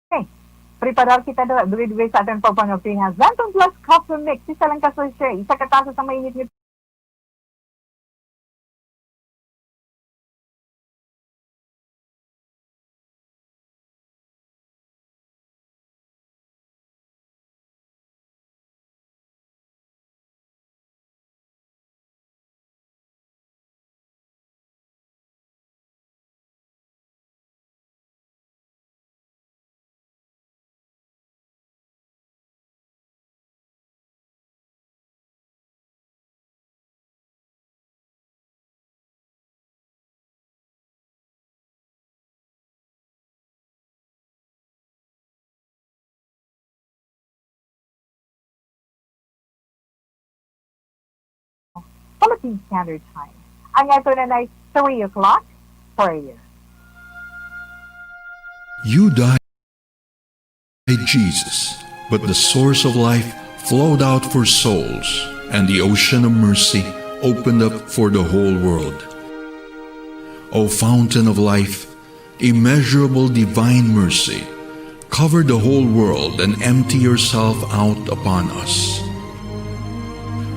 Okay. Preparar kita dira, dugay-dugay sa aton pagpangapihan. Xanthone Plus Coffee Mix, isa lang ka sachet, isa ka taso sa mainit nga Philippine Standard Time. Ang ato na nay three o'clock prayer. You died, Jesus, but the source of life flowed out for souls, and the ocean of mercy opened up for the whole world. O fountain of life, immeasurable divine mercy, cover the whole world and empty yourself out upon us.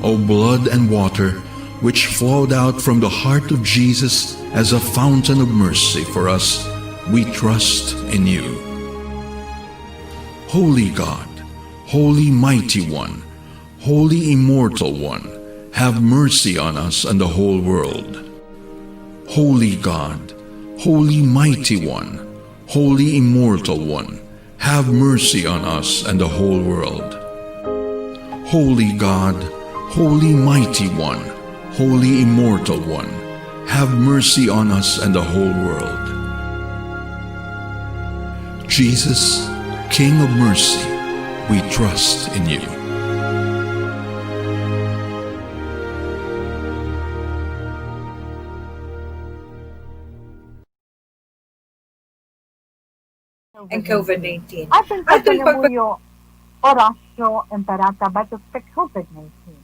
O blood and water, which flowed out from the heart of Jesus as a fountain of mercy for us, we trust in you. Holy God, Holy Mighty One, Holy Immortal One, have mercy on us and the whole world. Holy God, Holy Mighty One, Holy Immortal One, have mercy on us and the whole world. Holy God, Holy Mighty One, Holy Immortal One, have mercy on us and the whole world. Jesus, King of mercy, we trust in you. And COVID nineteen. Aton Aton pag- pagpangamuyo, Horacio Imperata batok sa COVID nineteen.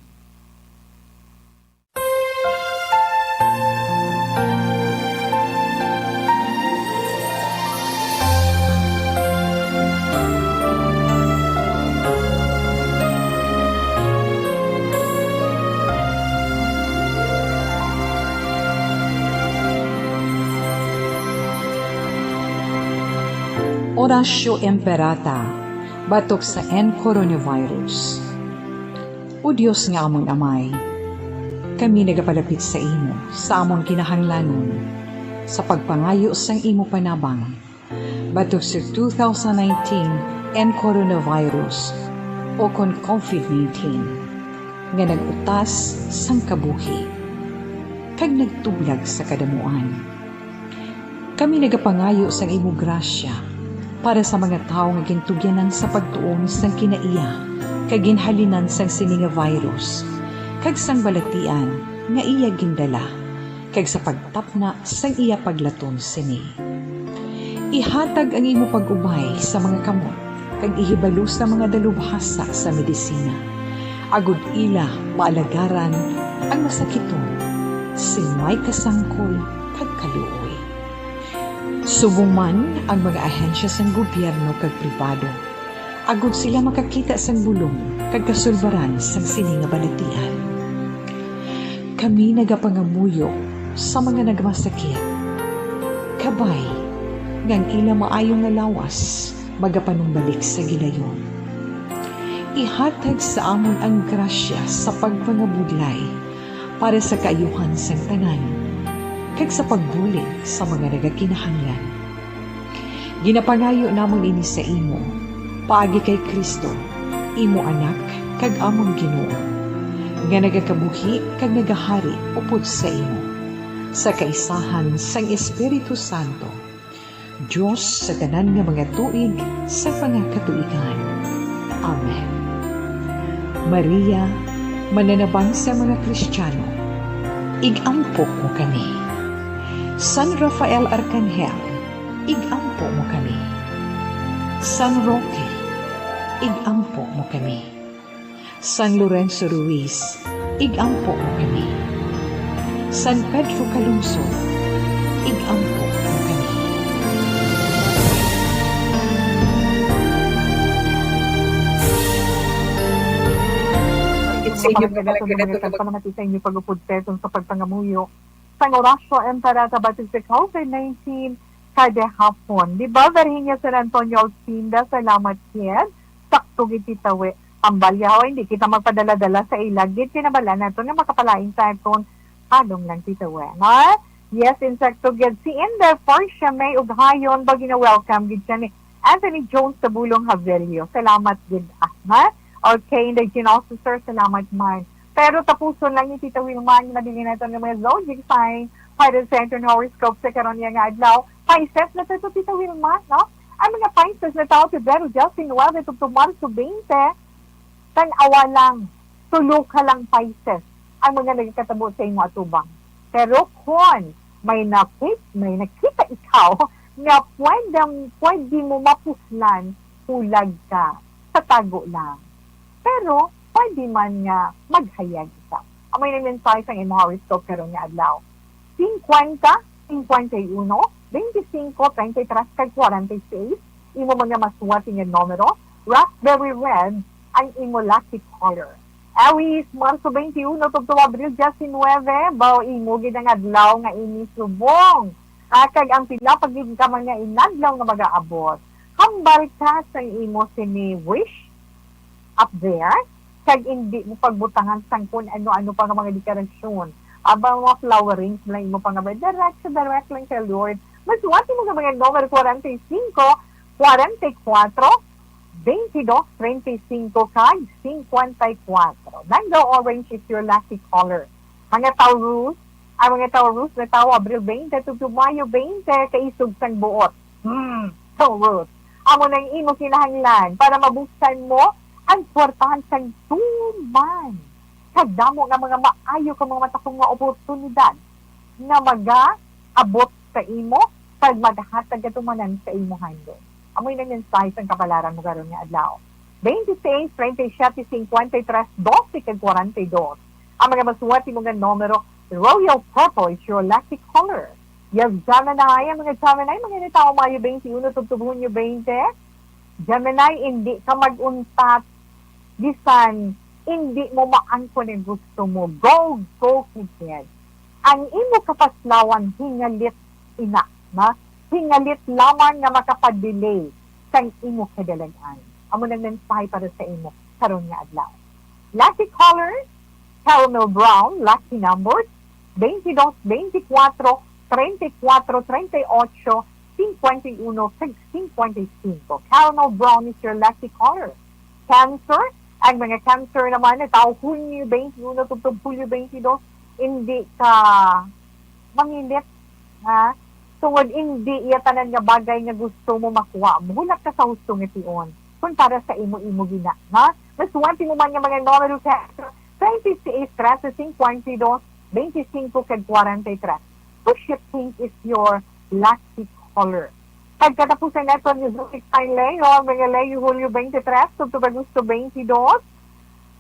Horacio Imperata, batok sa N coronavirus. O Dios nga amon Amay, kami nagapalapit sa imo sa amon kinahanglanon, sa pagpangayo sang imo panabang, batok sa two thousand nineteen N coronavirus, o kon COVID nineteen, nga nag-utas sang kabuhi. kag nagtublag sa kadamuan. Kami nagapangayo sang imo grasya para sa mga tawo nga gintugyanan sa pagtuon sang kinaiya kag ginhalinan sang sini nga virus, kag sang balatian nga iya gindala, kag sa pagtapna sang iya paglaton sini. Ihatag ang imo pag-ubay sa mga kamot kag ihibalo sa mga dalubhasa sa medisina, agod ila maalagaran ang masakiton sing may kasangkol kag kaluoy. Subong man ang mga ahensya sang gobyerno kag pribado, agod sila makakita sang bulong kag kasulbaran sang sini nga balatian. Kami nagapangamuyo sa mga nagmasakit, kabay nga ang ila maayo nga lawas magapanumbalik sa gilayon. Ihatag sa amon ang grasya sa pagpangabudlay para sa kaayuhan sang tanan, kag sa pagbulig sa mga nagakinahanglan. Ginapangayo namon ini sa imo, paagi kay Cristo, imo Anak kag amon Ginoo, nga nagakabuhi kag nagahari upod sa imo, sa kaisahan sang Espiritu Santo, Dios sa tanan nga mga tuig sa mga katuigan. Amen. Maria, mananabang sa mga Kristiyano, ig-ampo mo kami. San Rafael Arcangel, ig-ampo mo kami. San Roque, ig-ampo mo kami. San Lorenzo Ruiz, ig-ampo mo kami. San Pedro Calungsod, ig-ampo mo kami. Sa inyo pagdala, pagdala, pagdala, pagdala, sa inyo pag-upod sa pagpangamuyo. Sang Oratio Imperata batok sa COVID nineteen kada hapon. Di ba, Virginia San Antonio Alcinda, salamat gid. Sakto gid, Tita Wi. Tambal yaw, hindi kita magpadala-dala sa ila gid. Kinabal-an naton nga makapalain sa aton. Padong lang, Tita Wi, no? Yes, insakto gid. Si Inder Portia May Ughayon ba, gina-welcome gid siya ni Anthony Jones sa Bulong Havelio. Salamat gid, ah, ha? Okay, Inday Ginoso, sir, salamat man. Pero tapuson lang ni Tita Wilma ang nabilin naton nga mga zodiac sign para sa aton horoscope sa karon niya nga adlaw. Pisces na to, Tita Wilma, no? Ang mga Pisces na tawo, Pebrero diyes nuwebe tubtob Marso twenty, tan-awa lang, tulo ka lang Pisces ang mga nagakatabo sa imo atubang. Pero kon may nakit-, may nakita ikaw nga pwede, pwede mo mapuslan, hulag ka, sa tago lang. Pero pwede man nga maghayag ka. Amo ini ang mensahe sang imo horoscope karon nga adlaw. Singkwenta, singkwenta y uno, beintisinko, treinta y tres, kag kwarenta y seis, imo mga masuwati nga numero, raspberry red, ang imo lucky color. Awis, Marso twenty-one tubtob Abril diyes nuwebe, baw imo gid ang adlaw nga ini subong. Ah, kag ang pila pa gid ka mga inadlaw nga magaabot. Hambal ka sang imo sini wish up there, kag indi mo pagbutangan sang kun ano-ano pa nga mga dekorasyon. Aba, mga flowerings lang imo pangabay. Direct sa direct lang kay Lord. Masuwati mo nga mga numero kwarenta y cinco, kwarenta y cuatro, veintidós, treinta y cinco, kag cincuenta y cuatro. Mango orange is your lucky color. Mga Taurus, ang mga Taurus na tawo, Abril twenty tubtob Mayo twenty, kaisog sang buot. Hmm, Taurus. Amo nang imo kinahanglan para mabuksan mo ang portahan sang tuman. Kag damo nga mga maayo ka mga matakong nga oportunidad nga magaabot sa imo kag maghatag katumanan sa imo handom. Amoy nang mensahe sang kapalaran mo karon nga adlaw. Twenty-six, treinta y siete, cincuenta y tres, doce, kag kwarenta y dos. Ang mga masuwati mo nga numero, royal purple is your lucky color. Yes, Gemini, ang mga Gemini, mga natawo Mayo twenty-uno tubtob Hunyo twenty. Gemini, hindi ka mag-untat, bisan hindi mo maangkon ang gusto mo. Go, go, kid. Ang imo kapaslawan, hingalit ina, na hingalit lamang nga makapag-delay sang imo kadalagan. Amo nang mensahe para sa imo karon nga adlaw. Lucky color, caramel brown. Lucky numbers, twenty-dos, twenty-cuatro, treinta y cuatro, treinta y ocho, cincuenta y uno, kag cincuenta y cinco. Caramel brown is your lucky color. Cancer, ang mga Cancer naman na tawo Hunyo twenty-uno tubtob Hulyo twenty-dos, hindi ka mangilit, ha? Tungod hindi iya tanan nga bagay nga gusto mo makuha. Muhulat ka sa husto nga tion. Kung para sa imo-imo gina, ha? Maswerte mo man nga mga numero sa twenty-six, trese, cincuenta y dos, veinticinco, kag cuarenta y tres. Push pink is your lucky color. Kag katapusan naton ni Zurich Fine Leo, ang mga Leo, Hulyo twenty-three, October, Agosto twenty-two.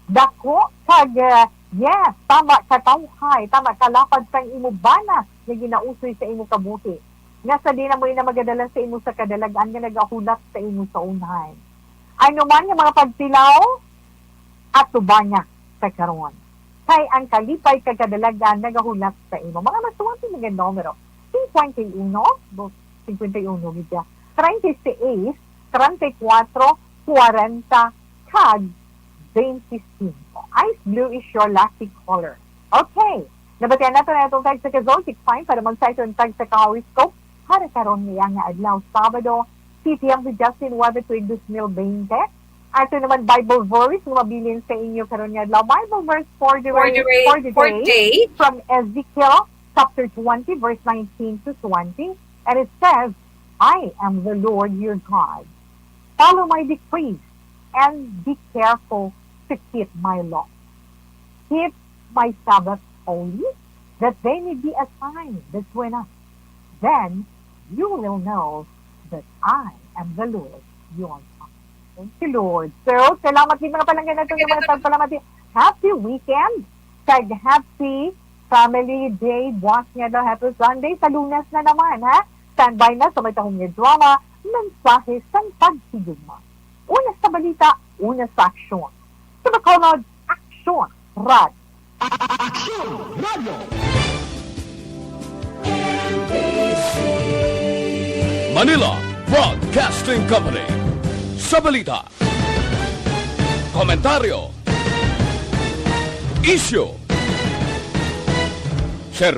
Dako kag, eh, yes, tama, katawhay, tama, kalapad sang imo bana nga ginausoy sa imo kabuhi, nga sa di na mo ina magadala sa imo sa kadalag-an nga nagahulat sa imo sa unhan. Ano man nga mga pagtilaw, atubanga sa karon. Kay ang kalipay kag kadalag-an nagahulat sa imo. Mga maswerte nga numero, cincuenta y uno, cincuenta y uno gid siya, treinta y seis, treinta y cuatro, cuarenta, kag veinticinco. Ice blue is your lucky color. Okay. Nabatian nato na itong tag sa Kazoltic Fine para mag-cite ang tag sa ka-horoscope para karon niya nga adlaw, Sabado, City ang Justin Webber tuig dos mil bente. Ato naman Bible verse nga mabilin sa inyo karon nga adlaw. Bible verse for the, for the, for the day, for the day from Ezekiel chapter twenty, verse nineteen to twenty. And it says, "I am the Lord your God. Follow my decrees and be careful to keep my law. Keep my Sabbath holy, that they may be a sign between us. Then you will know that I am the Lord your God." Thank you, Lord. So, salamat din mga palangga nato nga mga pagpalamat. Happy weekend! Kag happy Family Day, buwas nga daw, happy Sunday. Sa Lunes na naman, ha? Standby na sa may tahong nga drama, mensahe sang pagsigugma. Una sa balita, una sa aksyon. Sa Bacolod, Aksyon Rad. Aksyon Radio. Manila Broadcasting Company. Sa balita, komentaryo, isyu,